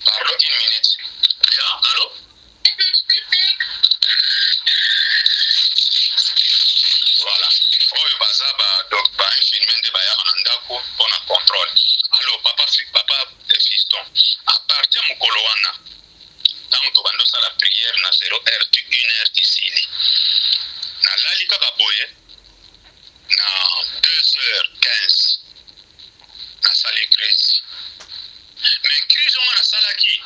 Pardon, une minute ya allo. Voilà, oyo baza bainfirmier nde bayaka na ndako mpona contrôle. Allo, papa, papa Fiston. À partir mokolo wana, ntango tobandi osala prière na 0 heure tu 1 heure esili, nalali kaka boye, na 2 heures 15 nasali crise. Mais crise ngo nasalaki,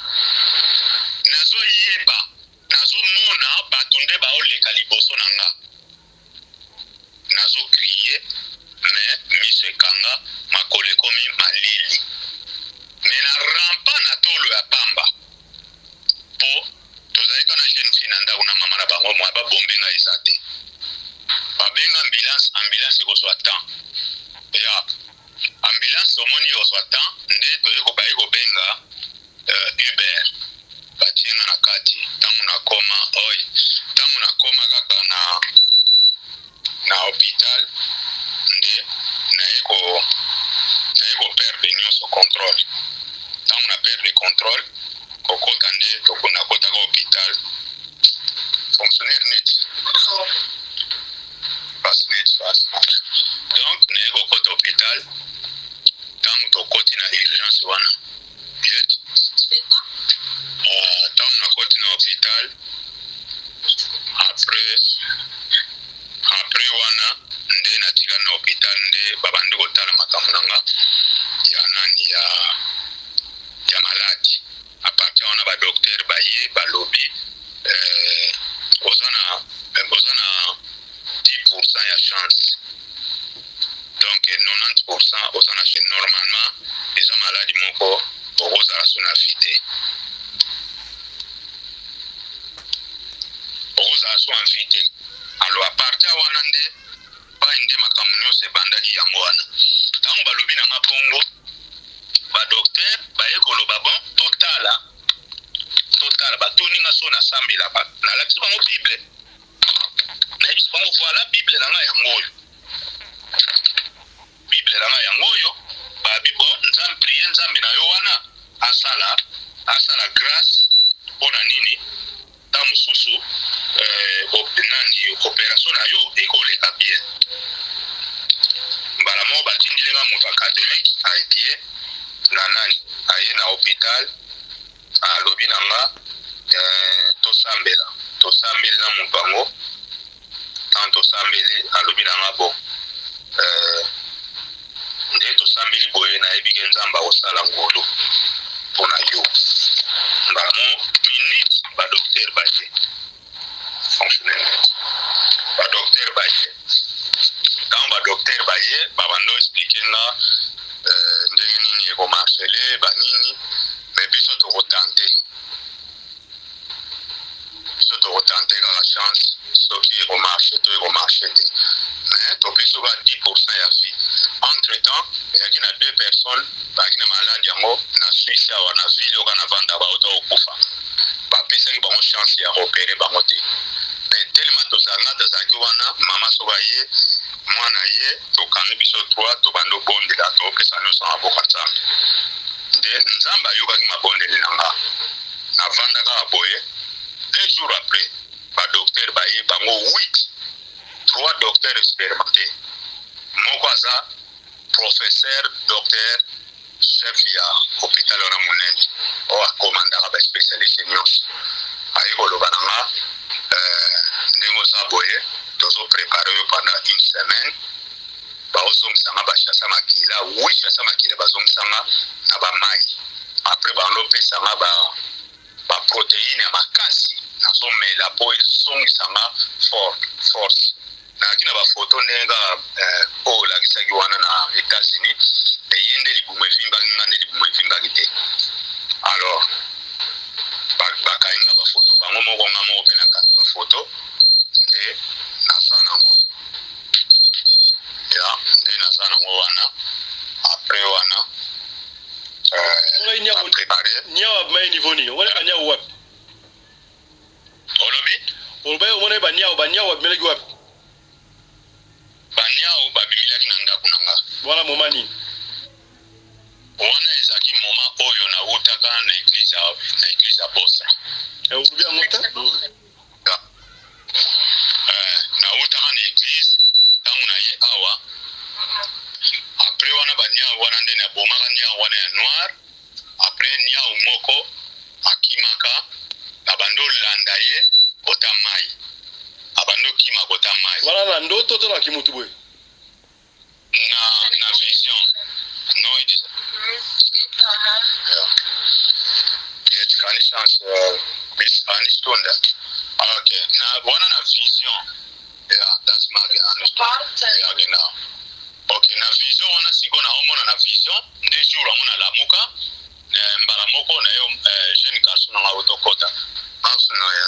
nazoyeba, nazomona bato nde baoleka liboso na nga, nazocrier, mais miso ekanga, makolo ekomi malili, mais na rampa na tolo ya pamba, mpo tozali kaka na jeune fille na ndako na mama na bango. Mwa babombe ngai eza te. Babenga ambulance, ambulance ekozwa temps ya ambulance, omoni, ekozwa temps. Nde toyei kobayi kobenga Uber, batie nga na kati. Ntango nakoma oy, ntango nakoma kaka na hôpital, nde naye koperdre nyonso contrôle. Ntango na perdre contrôle, kokota nde nakotaka hôpital, fonctionnaire net passe net passe. Donc naye kokota hôpital. Ntango tokoti na urgence wana, ntango nakoti na hôpital, après wana nde natikali na hôpital, nde babandi kotala makambo na nga ya nani, ya maladie. À partir wana, badocteur baye, balobi oza na 10% ya chance, donc 90% oza na. Normalement eza maladie moko okozala so na vie te, okozala so en vie te. Alors à partir wana nde pai nde makambo nyonso ebandaki. Yango wana ntango balobi na nga bongo, badocteur baye koloba: bon, totala, totala. Batuni nga so nasambelaka, nalakisi bango Bible, nayebisi bango: voilà Bible na ngai, yango oyo, Bible na ngai yango oyo. Babi: bon, Nzambe, prie Nzambe na yo wana asala grâce. Mpo na nini? Ta mosusu nani, opération na yo ekoleka bien. Mbala moko batindili nga moto ya catholique, aye na nani, aye na hôpital, alobi na nga tosambela. Tosambeli na moto yango. Ntango tosambeli, alobi na nga: bon, nde tosambeli boye, nayebi ke Nzambe akosala ngolu mpona yo. Mbala mo minute, badocteur baye, fonctionnaire, badocteur baye. Ntango badocteur baye, babando expliquer nga ndenge nini ekomarcher, banini. Mais biso tokotenter, biso tokotenter kaka chance, soki ekomarcher to ekomarcher te. Mais topesi oka 10% ya vie. Entre temps ezalaki na deux personnes bazalaki na maladie yango na Suisse awa, na ville oka na vanda, bauta kokufa, bapesaki bango chance ya koopérer bango te. Mais tellement tozalaki Nga tazalaki wana, mama soki aye, mwana ye, tokangi biso trois, tobandi obondela, topesa nyonso na maboko ya Nzambe. Nde Nzambe ayokaki mabondeli na nga. Navanda kaka boye, 2 jours après, badocteur baye, bango 8, trois docteurs expérimentés, moko aza professeur docteur, chef ya hôpital wana monene oyo akomandaka baspécialiste nyonso. Aye koloba na nga, ndenge oza boye, tozoprépare yo pendant une semaine. Baozongisanga bachasser makila, huit sachets makila bazongisanga na bamai. Après banlopesanga baprotéine ya makasi, nazomela mpo ezongisanga force. Nayaki na bafoto ndenge kaka oyo olakisaki wana na États-Unis. Eye nde libumu evimbaki nga, nde libumu evimbaki te. Alors bakangi nga bafoto bango moko, nga moko mpe nakangi bafoto nde naza nango ya nde naza nango wana. Après wana Niawu abimaki niveau nini? Omoni baniawu wapi? Olobi? Olobaki omoni baniawu, baniawu babimelaki wapi? Baniawu babimelaki na ndako na nga. Wana moma nini? Wana ezalaki moma oyo nawutaka na église ya Bosa. Olobi yango te. Nawutaka na église, ntango na ye awa, après wana baniawu wana nde nabomaka niawu wana ya noir. Après niawu moko akimaka na bandi olanda ye kota mai, abandi okima kota mai. Wana na ndoto to na kimutu boye? Na vision. No, it is, ja. Jetzt keine Chance, bis eine Stunde. Okay, na wana na vision. Ja, das mag eine Stunde. Ja, genau. Okay, na vision wana sikoyo naomona na vision nde jour yango nalamuka mbala moko na yo jeune garçon nanga autokota. No, ja.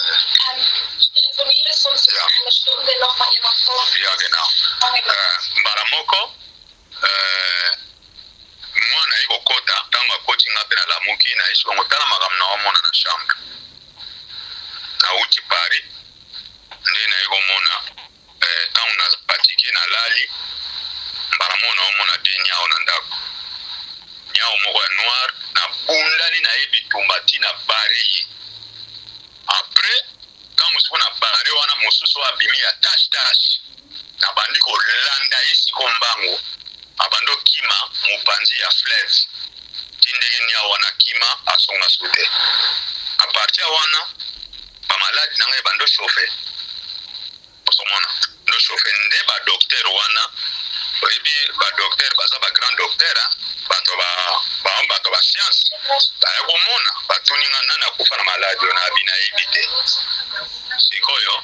Ich telefoniere sonst in einer Stunde noch mal jemand kommt. Ja, genau. Mbala moko mwana ayi kokota. Ntango akoti, nga mpe nalamuki, nayesi bango: "Tala makambo naomona na chambre." Nauti Paris nde nayi komona ntango na fatigué, nalali, mbala moko naomona de niao na ndako, niao moko ya noir. Nabundani na ye bitumba ntina bare ye. Après ntango siko na bare wana, mosusu oyo abimi ya tache tache, nabandi kolanda ye siko mbangu, abandi okima mopanzi ya fleuve ti ndenge niao wana kima, asonga su te. À partir wana bamaladi na ngai ebandi ochauffe, ozomona ndo chauffe nde badocteur wana. Oyebi badocteur baza bagrand docteur, bato bato ba science baya komona, batuni nga: "Nani akufa na maladi oyo?" Nayebi, nayebi te. Sikoyo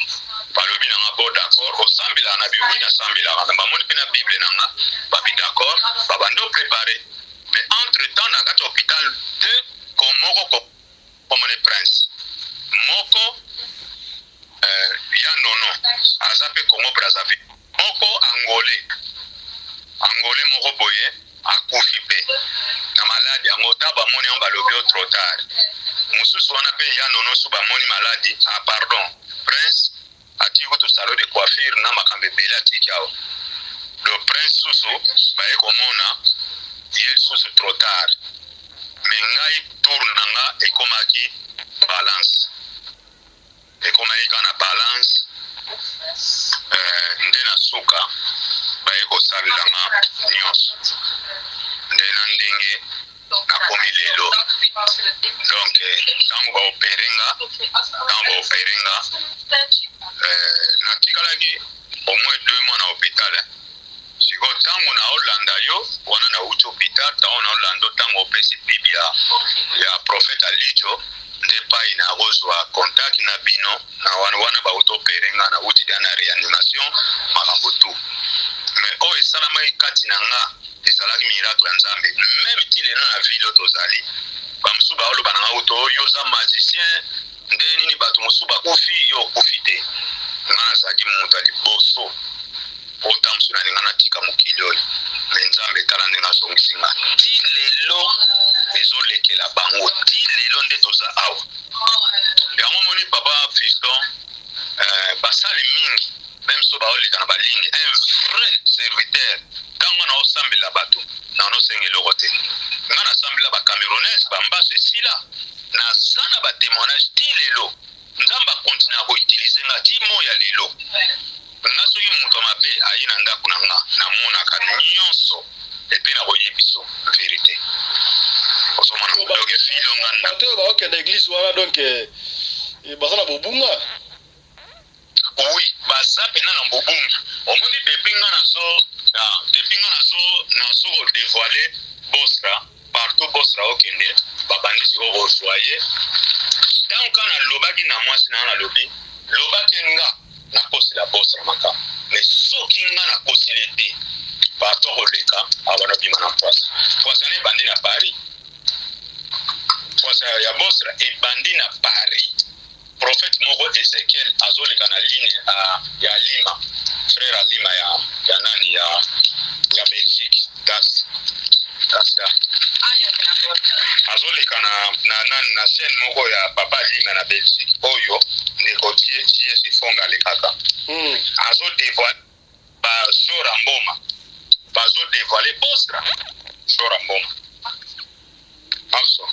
balobi na nga: "Bo d'accord, osambelaka?" Na biwi, nasambelaka. Na bamoni mpe na Bible na nga, babi: "D'accord." Babandi oprépare, mais entre temps na kati ya hôpital deux moko komone Prince, moko ya nono aza mpe Congo Brazzaville, moko angolais, angolais moko boye akufi mpe na maladi yango. Ta bamoni yango, balobi o trop tard. Mosusu wana mpe ya nono so bamoni maladi, ah pardon, Prince atiki kutu salon de coiffure na makambo ebele atiki awa. Le Prince susu baye komona ye susu trop tard. Mais ngai tour na nga ekomaki balance, ekomaki kaka na balance nde na suka baye kosalelanga nyonso nde na ndenge nakomi lelo. Donc ntango baopere nga, ntango baopere nga, natikalaki au moins 2 mois na hôpital. Sikoyo ntango naolanda yo wana, nauti hôpital, ntango naolanda, ntango opesi bibi ya prophète Alicho, nde pai nakozwa contact na bino na wana. Wana bauti opere nga, nauti dia na réanimation, makambo tout. Mais oyo esalamaki kati na nga ezalaki miracle ya Nzambe. Même ti lelo na ville oyo tozali, bamosusu baoloba na nga kuto: "Yo oza magicien, nde nini? Bato mosusu bakufi, yo okufi te." Nga nazalaki moto ya liboso ota mosusu nalinga natika mokili oyo, mais Nzambe, etala ndenge azongisi nga ti lelo, ezolekela bango ti lelo nde toza awa. Yango moni, papa Fiston. Euh, basali mingi meme so baoleka na baligne un vrai serviteur ntango nga naosambela bato nanosenga eloko te nga nasambela bacamerounaise bambaso esila naza na batémoignage ti lelo nzambe akontinue koutilize nga ti mo ya lelo nga soki moto ya mabe aye na ndako na nga namonaka nyonso epe nakoyebiso verité ozomona donc vilo nga bato oyo baokende eglise wana donc eh, eh, baza na bobunga oui baza pena na bobungi omoni depuis nga nazo ah, depuis nga nazo nazo kodevoile bostra partout bostra okende babandi sikoyo kozwa ye ntango kaka nalobaki na mwasi na nga nalobi lobaki nga nakosela bostra makambo mais soki nga nakosile te partout akoleka abanda obima na mpwasa mpwasa na ebandi na paris mpwasa ya bostra ebandi na paris Prophète moko Ezechiel azoleka na ligne uh, ya Lima frère Alima ya, ya nani ya, ya Belgique das das da azoleka na, na, nani na chaîne moko ya papa Lima na Belgique oyo ndeko JS Fonga alekaka mm. azodevoile ba Zora Mboma bazo devoile Bostra Zora Mboma also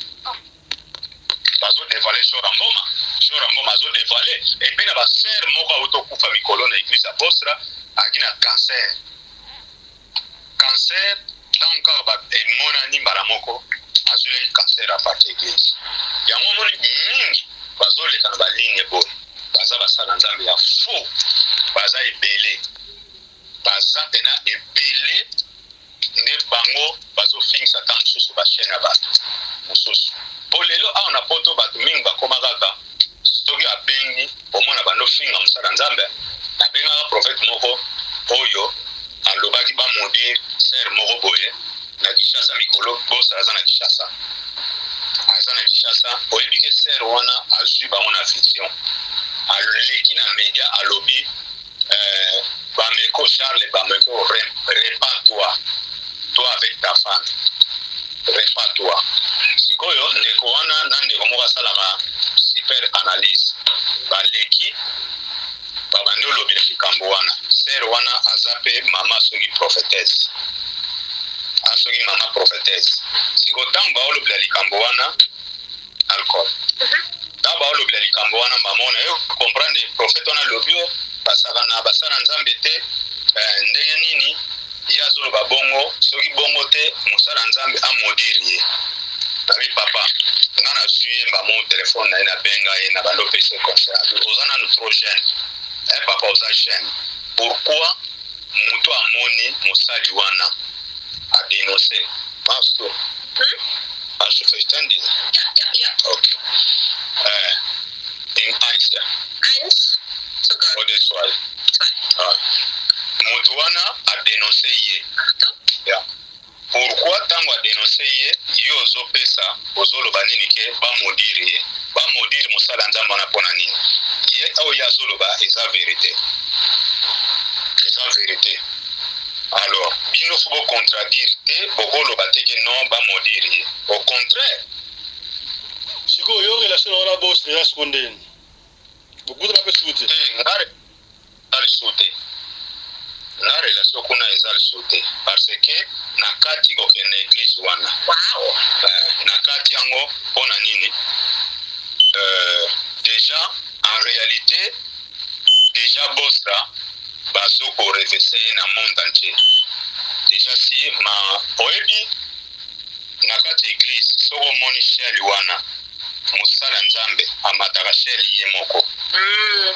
bazo devoile Zora Mboma Zora Mboma azo devoile epe na ba sœur moko auto kufa mikolo na église ya Bostra aki na cancer cancer ntango kaka emonani mbala moko azwilaki cancer apati église yango omoni mingi bazoleka na baligne boye baza basala nzambe ya faux baza ebele baza pena ebele nde bango bazofingisa ntango mosusu bachaine ya bato mosusu mpo lelo awa na poto bato mingi bakoma kaka soki abengi omona bando finga mosala nzambe nabengaka prophète moko oyo alobaki bamodire sere moko boye na Kinshasa mikolo bosa aza na Kinshasa aza na Kinshasa oyebi ke sere wana azwi bango na vision aleki na media alobi euh, Bameko Charles Bameko repens-toi toi avec ta femme repens-toi sikoyo ndeko wana na ndeko moko asalaka super analyse baleki babandi olobela likambo wana sere wana aza mpe mama soki prophetesse a soki mama prophetesse sikoyo ntango baolobela likambo wana alcool ntango baolobela likambo wana mama wana yo comprendre prophète wana alobi o basakana basala nzambe te eh, ndenge nini ye azoloba bongo soki bongo te mosala nzambe amodire ye nabi papa nga nazwi ye mbamo telefone na ye nabenga ye na bando opesa conseil abi oza nanu trop jeune eh, papa oza jeune pourquoi moto amoni mosali wana adenonce masto hmm? Hast du verstanden? Ja, ja, ja. Okay. Äh, in eins, ja. Eins? Sogar. Oder zwei. Zwei. Ah. Moto wana adenonce ye. Ja. Pourquoi ntango adenonce ye yo ozopesa ozoloba nini ke bamodire ye bamodire mosala nzambe wana mpo na nini ye oyo ye azoloba eza verite eza verite alors bino fo bocontradire te bokoloba te ke non bamodire ye au contraire sikoyo yo relation na wana bos eza siko ndeni bokutana mpe suku te te nga eza lisusu te nga relation kuna eza lisusu te parce que na kati kokende église wana wow. eh, na kati yango mpo na nini euh, déjà en réalité déjà bostra bazo korevese ye na monde entier déjà si ma oyebi na kati ya église soki omoni shele wana mosala nzambe amataka shele ye moko mm.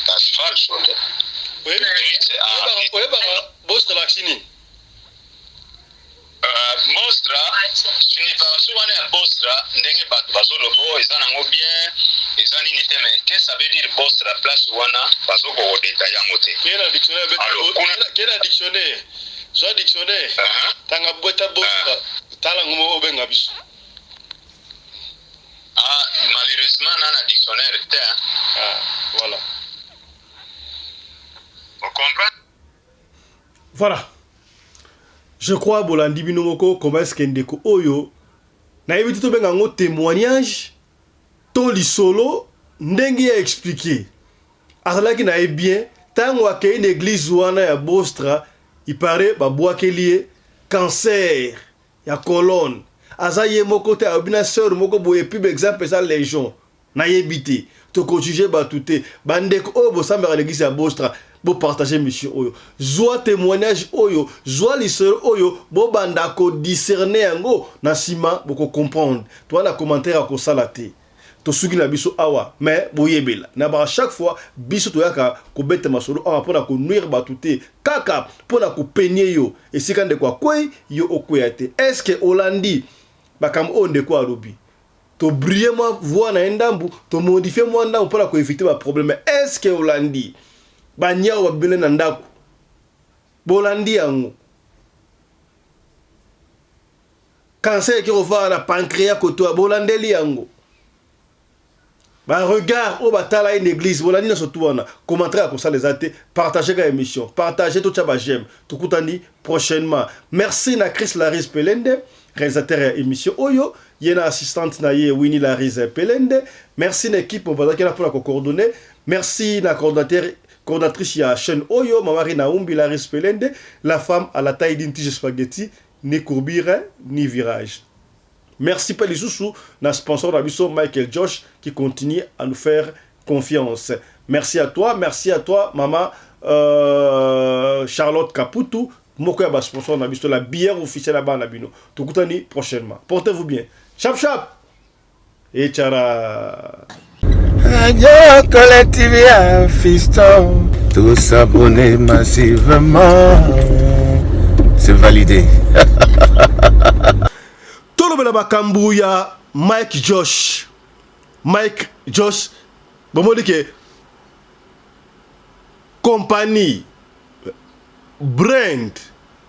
Das falsch, oder? Oyebaka bostra lakisi nini Bostra signification wana ya bostra ndenge bato bazoloba oyo eza nango bien eza nini te mais que ça veut dire bostra place wana bazokokodeta yango te kee na dictionnaire Alors, kuna- kee na dictionnaire zwa dictionnaire tanga bweta bostra tala ngo obenga biso ah, malheureusement na na dictionnaire te hein. ah, voilà ocomprendre Voilà. Je crois bolandi bino moko comment est-ce que ndeko oyo nayebi te tobenga yango témoignage to lisolo Ndenge ye a expliquer, azalaki na ye bien, tango akeyi na eglise wana ya Bostra, il parait babwakeli ye cancer ya colonne. Aza ye moko te, alobi na soeur moko boye, pub exemple eza legion. Nayebi te. Toko juger batu te. Ba ndeko oyo bosambelaka na eglise ya Bostra, bo partager mission oyo. Zua temoignage oyo, zua lisolo oyo, bobanda ko discerner yango, na sima boko comprendre. Toza na commentaire ya kosala te. Tosuki na biso awa, mais boyebela. Na ba chaque fois biso toyaka kobeta masolo awa pona ko nuire batu te, kaka pona ko peigner yo esika ndeko akweyi, yo okweya te. Est-ce que olandi makambo oyo ndeko alobi? To briller mwa voix na ye ndambu, to modifier mwa ndambu pona ko eviter ba problèmes. Mais est-ce que olandi ba niawu ba bimeli na ndaku? Bolandi yango? Cancer eke kovanda na pancreas kotoya, bolandeli yango? Ba regard oyo batala ye na eglise, bolandi nionso tout wana? Commentaire ya kosala eza te, partager kaka emission, partager totia ba j'aime. Tokutani prochainement. Merci na Chris Larise Pelende, réalisateur ya emission oyo, ye na assistante na ye Winnie Larise Pelende. Merci na equipe oyo bazalaki wana pona ko coordonner. Merci na coordonnateur coordonnatrice ya chaîne oyo, Mama Rina Umbi Larise Pelende, la femme à la taille d'une tige spaghetti, ni courbure ni virage. Merci pe lisusu na sponsor na biso Michael Josh qui continue à nous faire confiance. Merci à toi, merci à toi maman euh, Charlotte Kaputu, moko ya ba sponsor na biso la bière officielle ya bana bino. Tokutani prochainement. Portez-vous bien. Chap chap. Et tchara. Radio Collective ya fiston. Tous s'abonner massivement. C'est validé. Tolobela makambo ya Mike Josh. Mike Josh, bomoni ke compagnie brand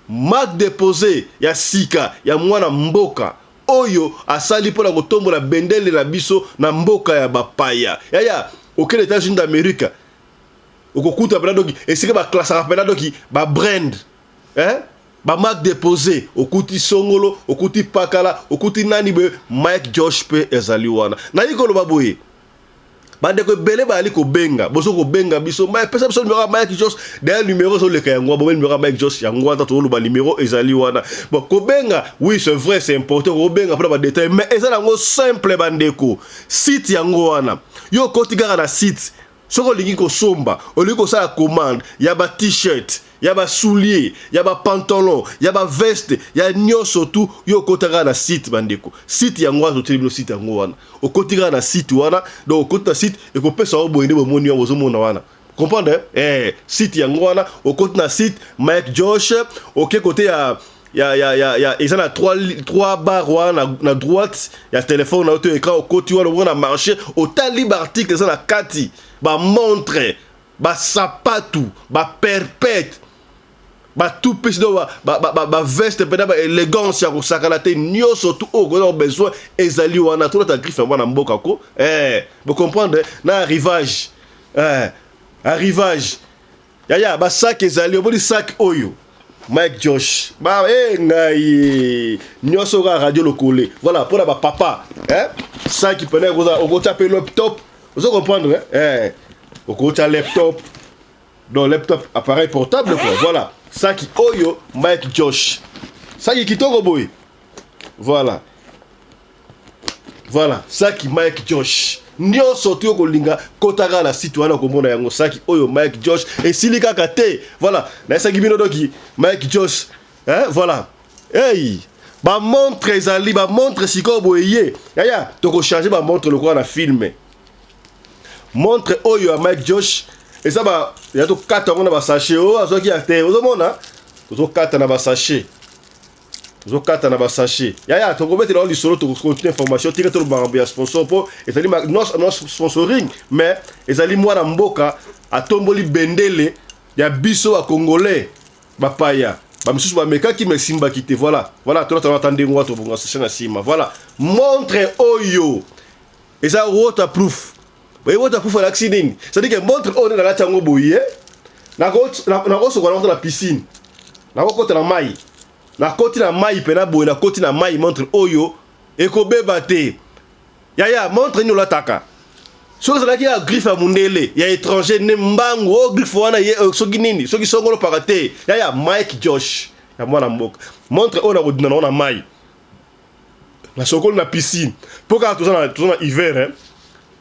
marque deposee ya sika ya mwana mboka oyo asali mpo na kotombola bendele na biso na mboka ya bapaya. Yaya, okende Etats-Unis d'Amerique, okokuta mpena doki esika baklasaka mpena doki ba brand eh? ba marque deposee, okuti songolo, okuti pakala, okuti nani boye, Mike Josh mpe ezali wana. Nayi koloba boye, bandeko ebele bayali kobenga, bozo kobenga biso, Mike, pesa biso numero ya Mike Josh. D'ailleurs numero ezoleka yango, bomeli numero ya Mike Josh yango wana, tozoloba numero ezali wana. Bon, kobenga, oui c'est vrai, c'est important kobenga mpona ba détails, mais eza nango simple bandeko. Site yango wana, yo okoti kaka na site, soki olingi kosomba, olingi kosala commande ya ba t-shirt, ya ba souliers, ya ba pantalon, ya ba veste, ya nyonso tu, yo okota kaka na site bandeko. Site yango wana, totieli bino site yango wana. Okoti kaka na site wana, donc okoti na site, ekopesa yo boye nde bomoni yango, bozomona wana. Comprendre? Eh, site yango wana, okoti na site Mike Josh, oke kote ya ya ya ya ya eza na 3 3 barre wana na, na droite ya telefone na yo to écran, okoti wana omona marché, otali ba article eza na kati, ba montre, ba sapatu, ba perpète, ba tout piece, donc ba veste mpe na ba élégance ya kosakana te, nyonso tout oyo okoza besoin ezali wana. Tolata griffe ya mwana mboka ko, eh, bo comprendre na arrivage, eh, arrivage yaya ba sac ezali, omoni sac oyo Mike Josh ba eh ngai nyonso kaka radio lokole, voilà mpona ba papa, eh, sac pene okotia mpe laptop, ozo comprendre, eh, okotia laptop, donc laptop appareil portable quoi, voilà saki oyo Mike Josh, saki kitoko boye, voilà voilà saki Mike Josh, nyonso tu okolinga kota kaka na site wana okomona yango, saki oyo Mike Josh esili kaka te, voilà nayesaki bino doki Mike Josh, eh, voilà hey ba montre ezali, ba montre sikoyo boye ye yaya tokochange ba montre lokola na filme. Montre oyo ya Mike Josh eza ba ya tokata yango na ba sachet oyo azwaki ya te, ozomona tozokata na ba sachet, tozokata na ba sachet yaya tokobetela yango lisolo, tokocontinue information tika toloba makambo ya sponsor mpo ezali non sponsoring, mais ezali mwana mboka atomboli bendele ya biso ba congolais bapaya bamisusu bamekaki mais esimbaki te. Voilà, voilà tolata ata ndenge wana tobonga sachet na nsima. Voilà montre oyo eza waterproof. Boye waterproof elakisi nini? C'est-à-dire que montre oyo nde nalati yango boye, nakosokola yango na piscine, nakokota na mai, nakoti na mai mpena boye, nakoti na mai, montre oyo ekobeba te. Yaya, montre nini olataka? Soki ezalaki ya griffe ya mundele ya étranger nde mbangu o oh, griffe wana ye eh, soki nini soki songolo paka te yaya Mike Josh ya mwana mboka montre oyo nakodinda nango na mai na sokoli na piscine mpo kaka toza na, toza na hiver hein.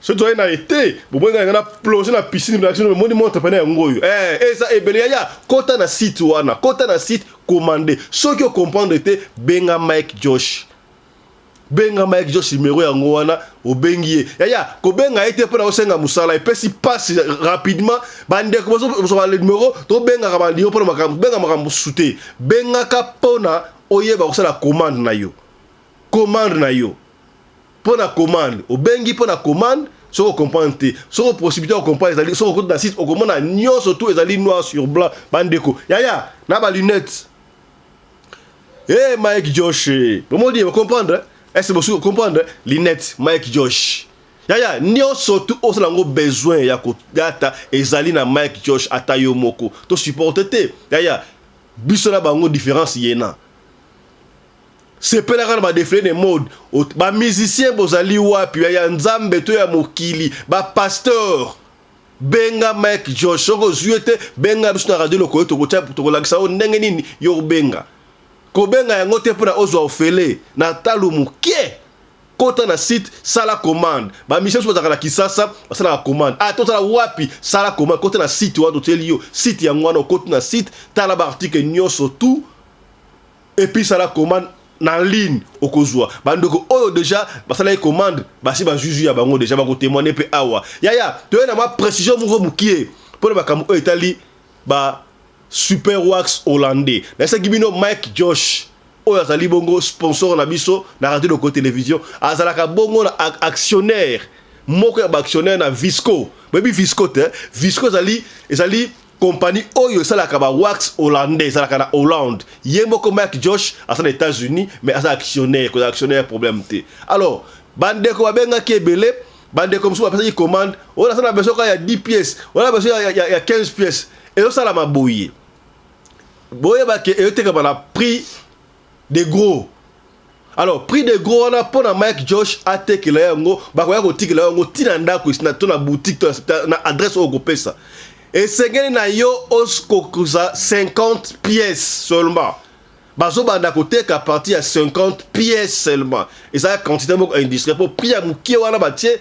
soki tozali na ete bomoi ngai na plonge na piscine na biso moni montre pene yango oyo eh, eza ebele yaya kota na site wana kota na site commande soki ocomprendre te benga Mike Josh benga Mike Josh numero yango wana obengi ye yaya kobenga ye te mpo na osenga mosala epesi mpasi rapidement bandeko bozwa numero tobengaka bandimo mpo na makambo benga makambo mosusu te bengaka mpo na oyeba kosala commande na yo commande na yo mpo na commande obengi mpo na commande soki ocomprendre te soki possibilité ya comprendre ezali soki okoti na site okomona nyonso tout ezali noir sur blanc bandeko yaya na balunette Hey Mike Josh, bomoni bo comprendre? Est-ce que comprendre lunette Mike Josh? Yaya nyonso tu osala yango besoin ya kogata ezali na Mike Josh ata yo moko to supporte te yaya biso na bango différence yena sepelaka na badefile de mode bamusicien bozali wapi ya nzambe to ya mokili bapasteur Benga Mike Josh soki ozwi ye te benga biso na radio lokoyo tokotia tokolakisa yo ndenge nini yo obenga. Kobenga yango te mpona ozwa ofele na talo moke. Kota na site sala commande. Ba missions bazalaka na Kisasa basalaka commande. Ah tozala wapi sala commande kota na site wana totieli yo site yango wana okoti na site tala ba article nyonso tout et puis sala commande na ligne okozwa bandeko oyo deja basalaki commande basi bazwi ya bango deja bakotemoigne mpe awa yaya toye na mwa précision moko mokie mpo na makambo oyo etali ba super wax hollandais nayesaki bino mike josh oyo azali bongo sponsor na biso na radio loko télévision azalaka bongo na actionnaire moko ya baactionnaire na visco boyebi visco te visco ezali ezali Compagnie oyo esalaka ba wax hollandais ezalaka na Hollande. Ye moko Mike Josh aza na Etats-Unis mais aza actionnaire, kozala actionnaire problème te. Alors bandeko babengaki ebele, bandeko mosusu bapesaki commande, oyo naza na besoin kaka ya 10 pièces, oyo na besoin ya, ya, ya 15 pièces. Ezosalama boye. Boyeba ke ezotekama na prix de gros. Alors prix de gros wana mpo na Mike Josh atekela yango, bakoya kotikela yango ti na ndako to na boutique to na adresse oyo okopesa. Esengeli na yo okokuza 50 pièces seulement. Bazobanda koteka à partir ya 50 pièces seulement. Eza quantité moko industrielle mpo prix ya mokie wana batie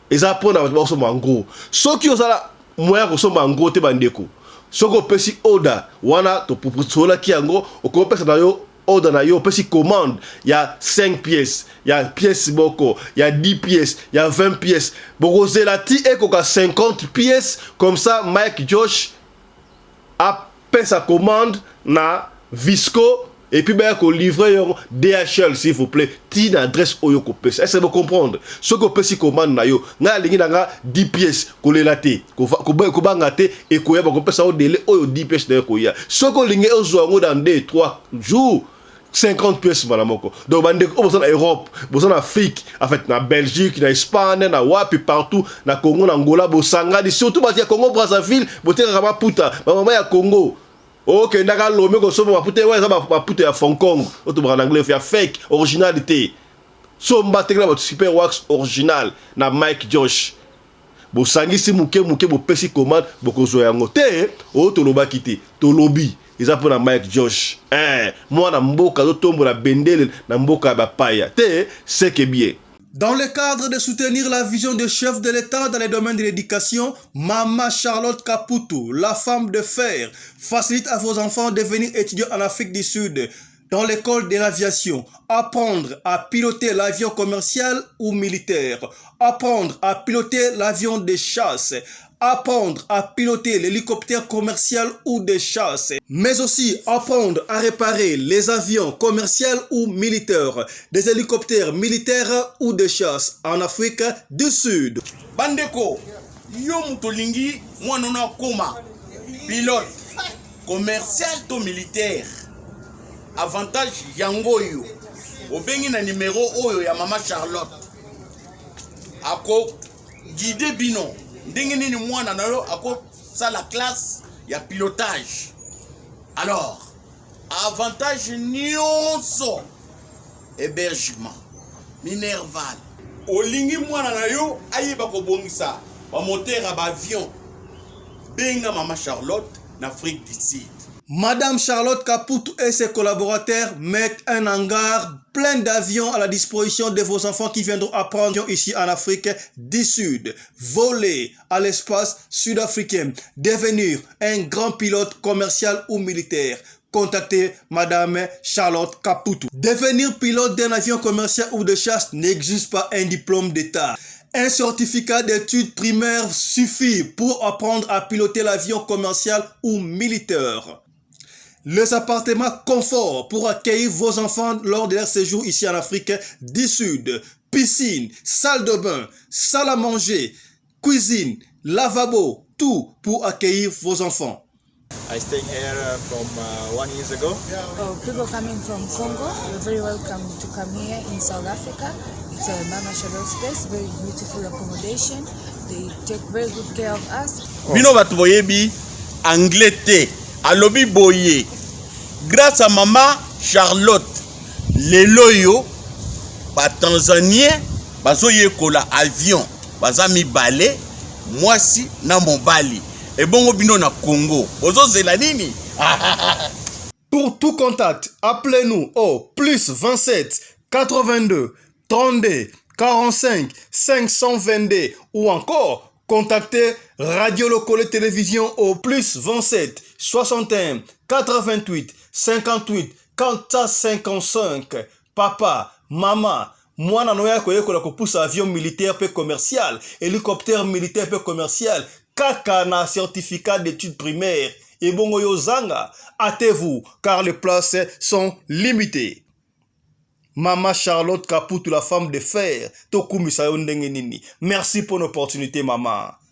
eza mpo na bato bakosomba yango. Soki ozala moyen ya kosomba yango te bandeko, soki opesi order wana tosololaki yango, okopesa na yo order na yo, opesi commande ya 5 pièces, ya pièce moko, ya 10 pièces, ya 20 pièces, bokozela ti ekoka 50 pièces, comme ça Mike Josh apesa commande na Visco et puis baya ko livrer yo DHL s'il vous plaît ti na adresse oyo kopesa. Est-ce que vous comprendre? Soki opesi commande na yo, nga alingi na nga 10 pièces kolela te, kobanga te ekoya bakopesa yo délai oyo 10 pièces na yo ekoya. Soki olingi ozwa yango dans 2 3 jours 50 pièces mbala moko. Donc bandeko oyo boza na Europe, boza na Afrique, en fait na Belgique, na Espagne, na wapi partout, na Congo, na Angola, bosangani surtout bato ya Congo Brazzaville, botekaka maputa, ba mama ya Congo. Okendaka Lome kosomba maputa wana eza maputa ya Hong Kong, oyo tobaka na anglais ya fake, original te. Somba tekela bato super wax original na Mike Josh. Bosangisi moke moke bopesi commande bokozwa yango te oyo tolobaki te tolobi eza mpo na Mike Josh eh, mwana mboka azotombola bendele na mboka ya bapaya te seke bien. Dans le cadre de soutenir la vision du chef de l'État dans les domaines de l'éducation, Mama Charlotte Kaputu, la femme de fer, facilite à vos enfants de venir étudier en Afrique du Sud dans l'école de l'aviation, apprendre à piloter l'avion commercial ou militaire, apprendre à piloter l'avion de chasse, apprendre à piloter l'hélicoptère commercial ou de chasse, mais aussi apprendre à réparer les avions commerciaux ou militaires, des hélicoptères militaires ou de chasse en Afrique du Sud. Bandeko, yo moto olingi mwana no akoma pilote commercial to militaire, avantage yango oyo obengi na numero oyo ya mama Charlotte ako guide bino ndenge nini mwana na yo akosala classe ya pilotage. Alors avantage nyonso, hébergement, minerval, Olingi mwana na yo ayeba kobongisa bamotere ya baavion, benga mama Charlotte na Afrique du Sud. Madame Charlotte Kaputu et ses collaborateurs mettent un hangar plein d'avions à la disposition de vos enfants qui viendront apprendre ici en Afrique du Sud, voler à l'espace sud-africain, devenir un grand pilote commercial ou militaire. Contactez Madame Charlotte Kaputu. Devenir pilote d'un avion commercial ou de chasse n'exige pas un diplôme d'État. Un certificat d'études primaires suffit pour apprendre à piloter l'avion commercial ou militaire. Les appartements confort pour accueillir vos enfants lors de leur séjour ici en Afrique du Sud. Piscine, salle de bain, salle à manger, cuisine, lavabo, tout pour accueillir vos enfants. I stay here from one years ago. Oh, people coming from Congo, you're very welcome to come here in South Africa. It's a Mama Charlotte's place, very beautiful accommodation. They take very good care of us. Bino bato boyebi anglais te, alobi boye grâce à mama Charlotte lelo oyo batanzanien bazoyekola avion, baza mibale, mwasi na mobali. Ebongo bino na Congo bozozela nini? Pour tout contact, appelez-nous au plus 27 82 32 45 522 ou encore contactez Radio Lokole Télévision au plus 27 61 88 58 455. Papa, maman, mwana no ya koyekola kopusa avion militaire pe commercial, hélicoptère militaire pe commercial, kaka na certificat d'études primaires. Ebongo yo zanga, hâtez-vous car les places sont limitées. Mama Charlotte Kaputu, la femme de fer, tokumisa yo ndenge nini. Merci pour l'opportunité, maman.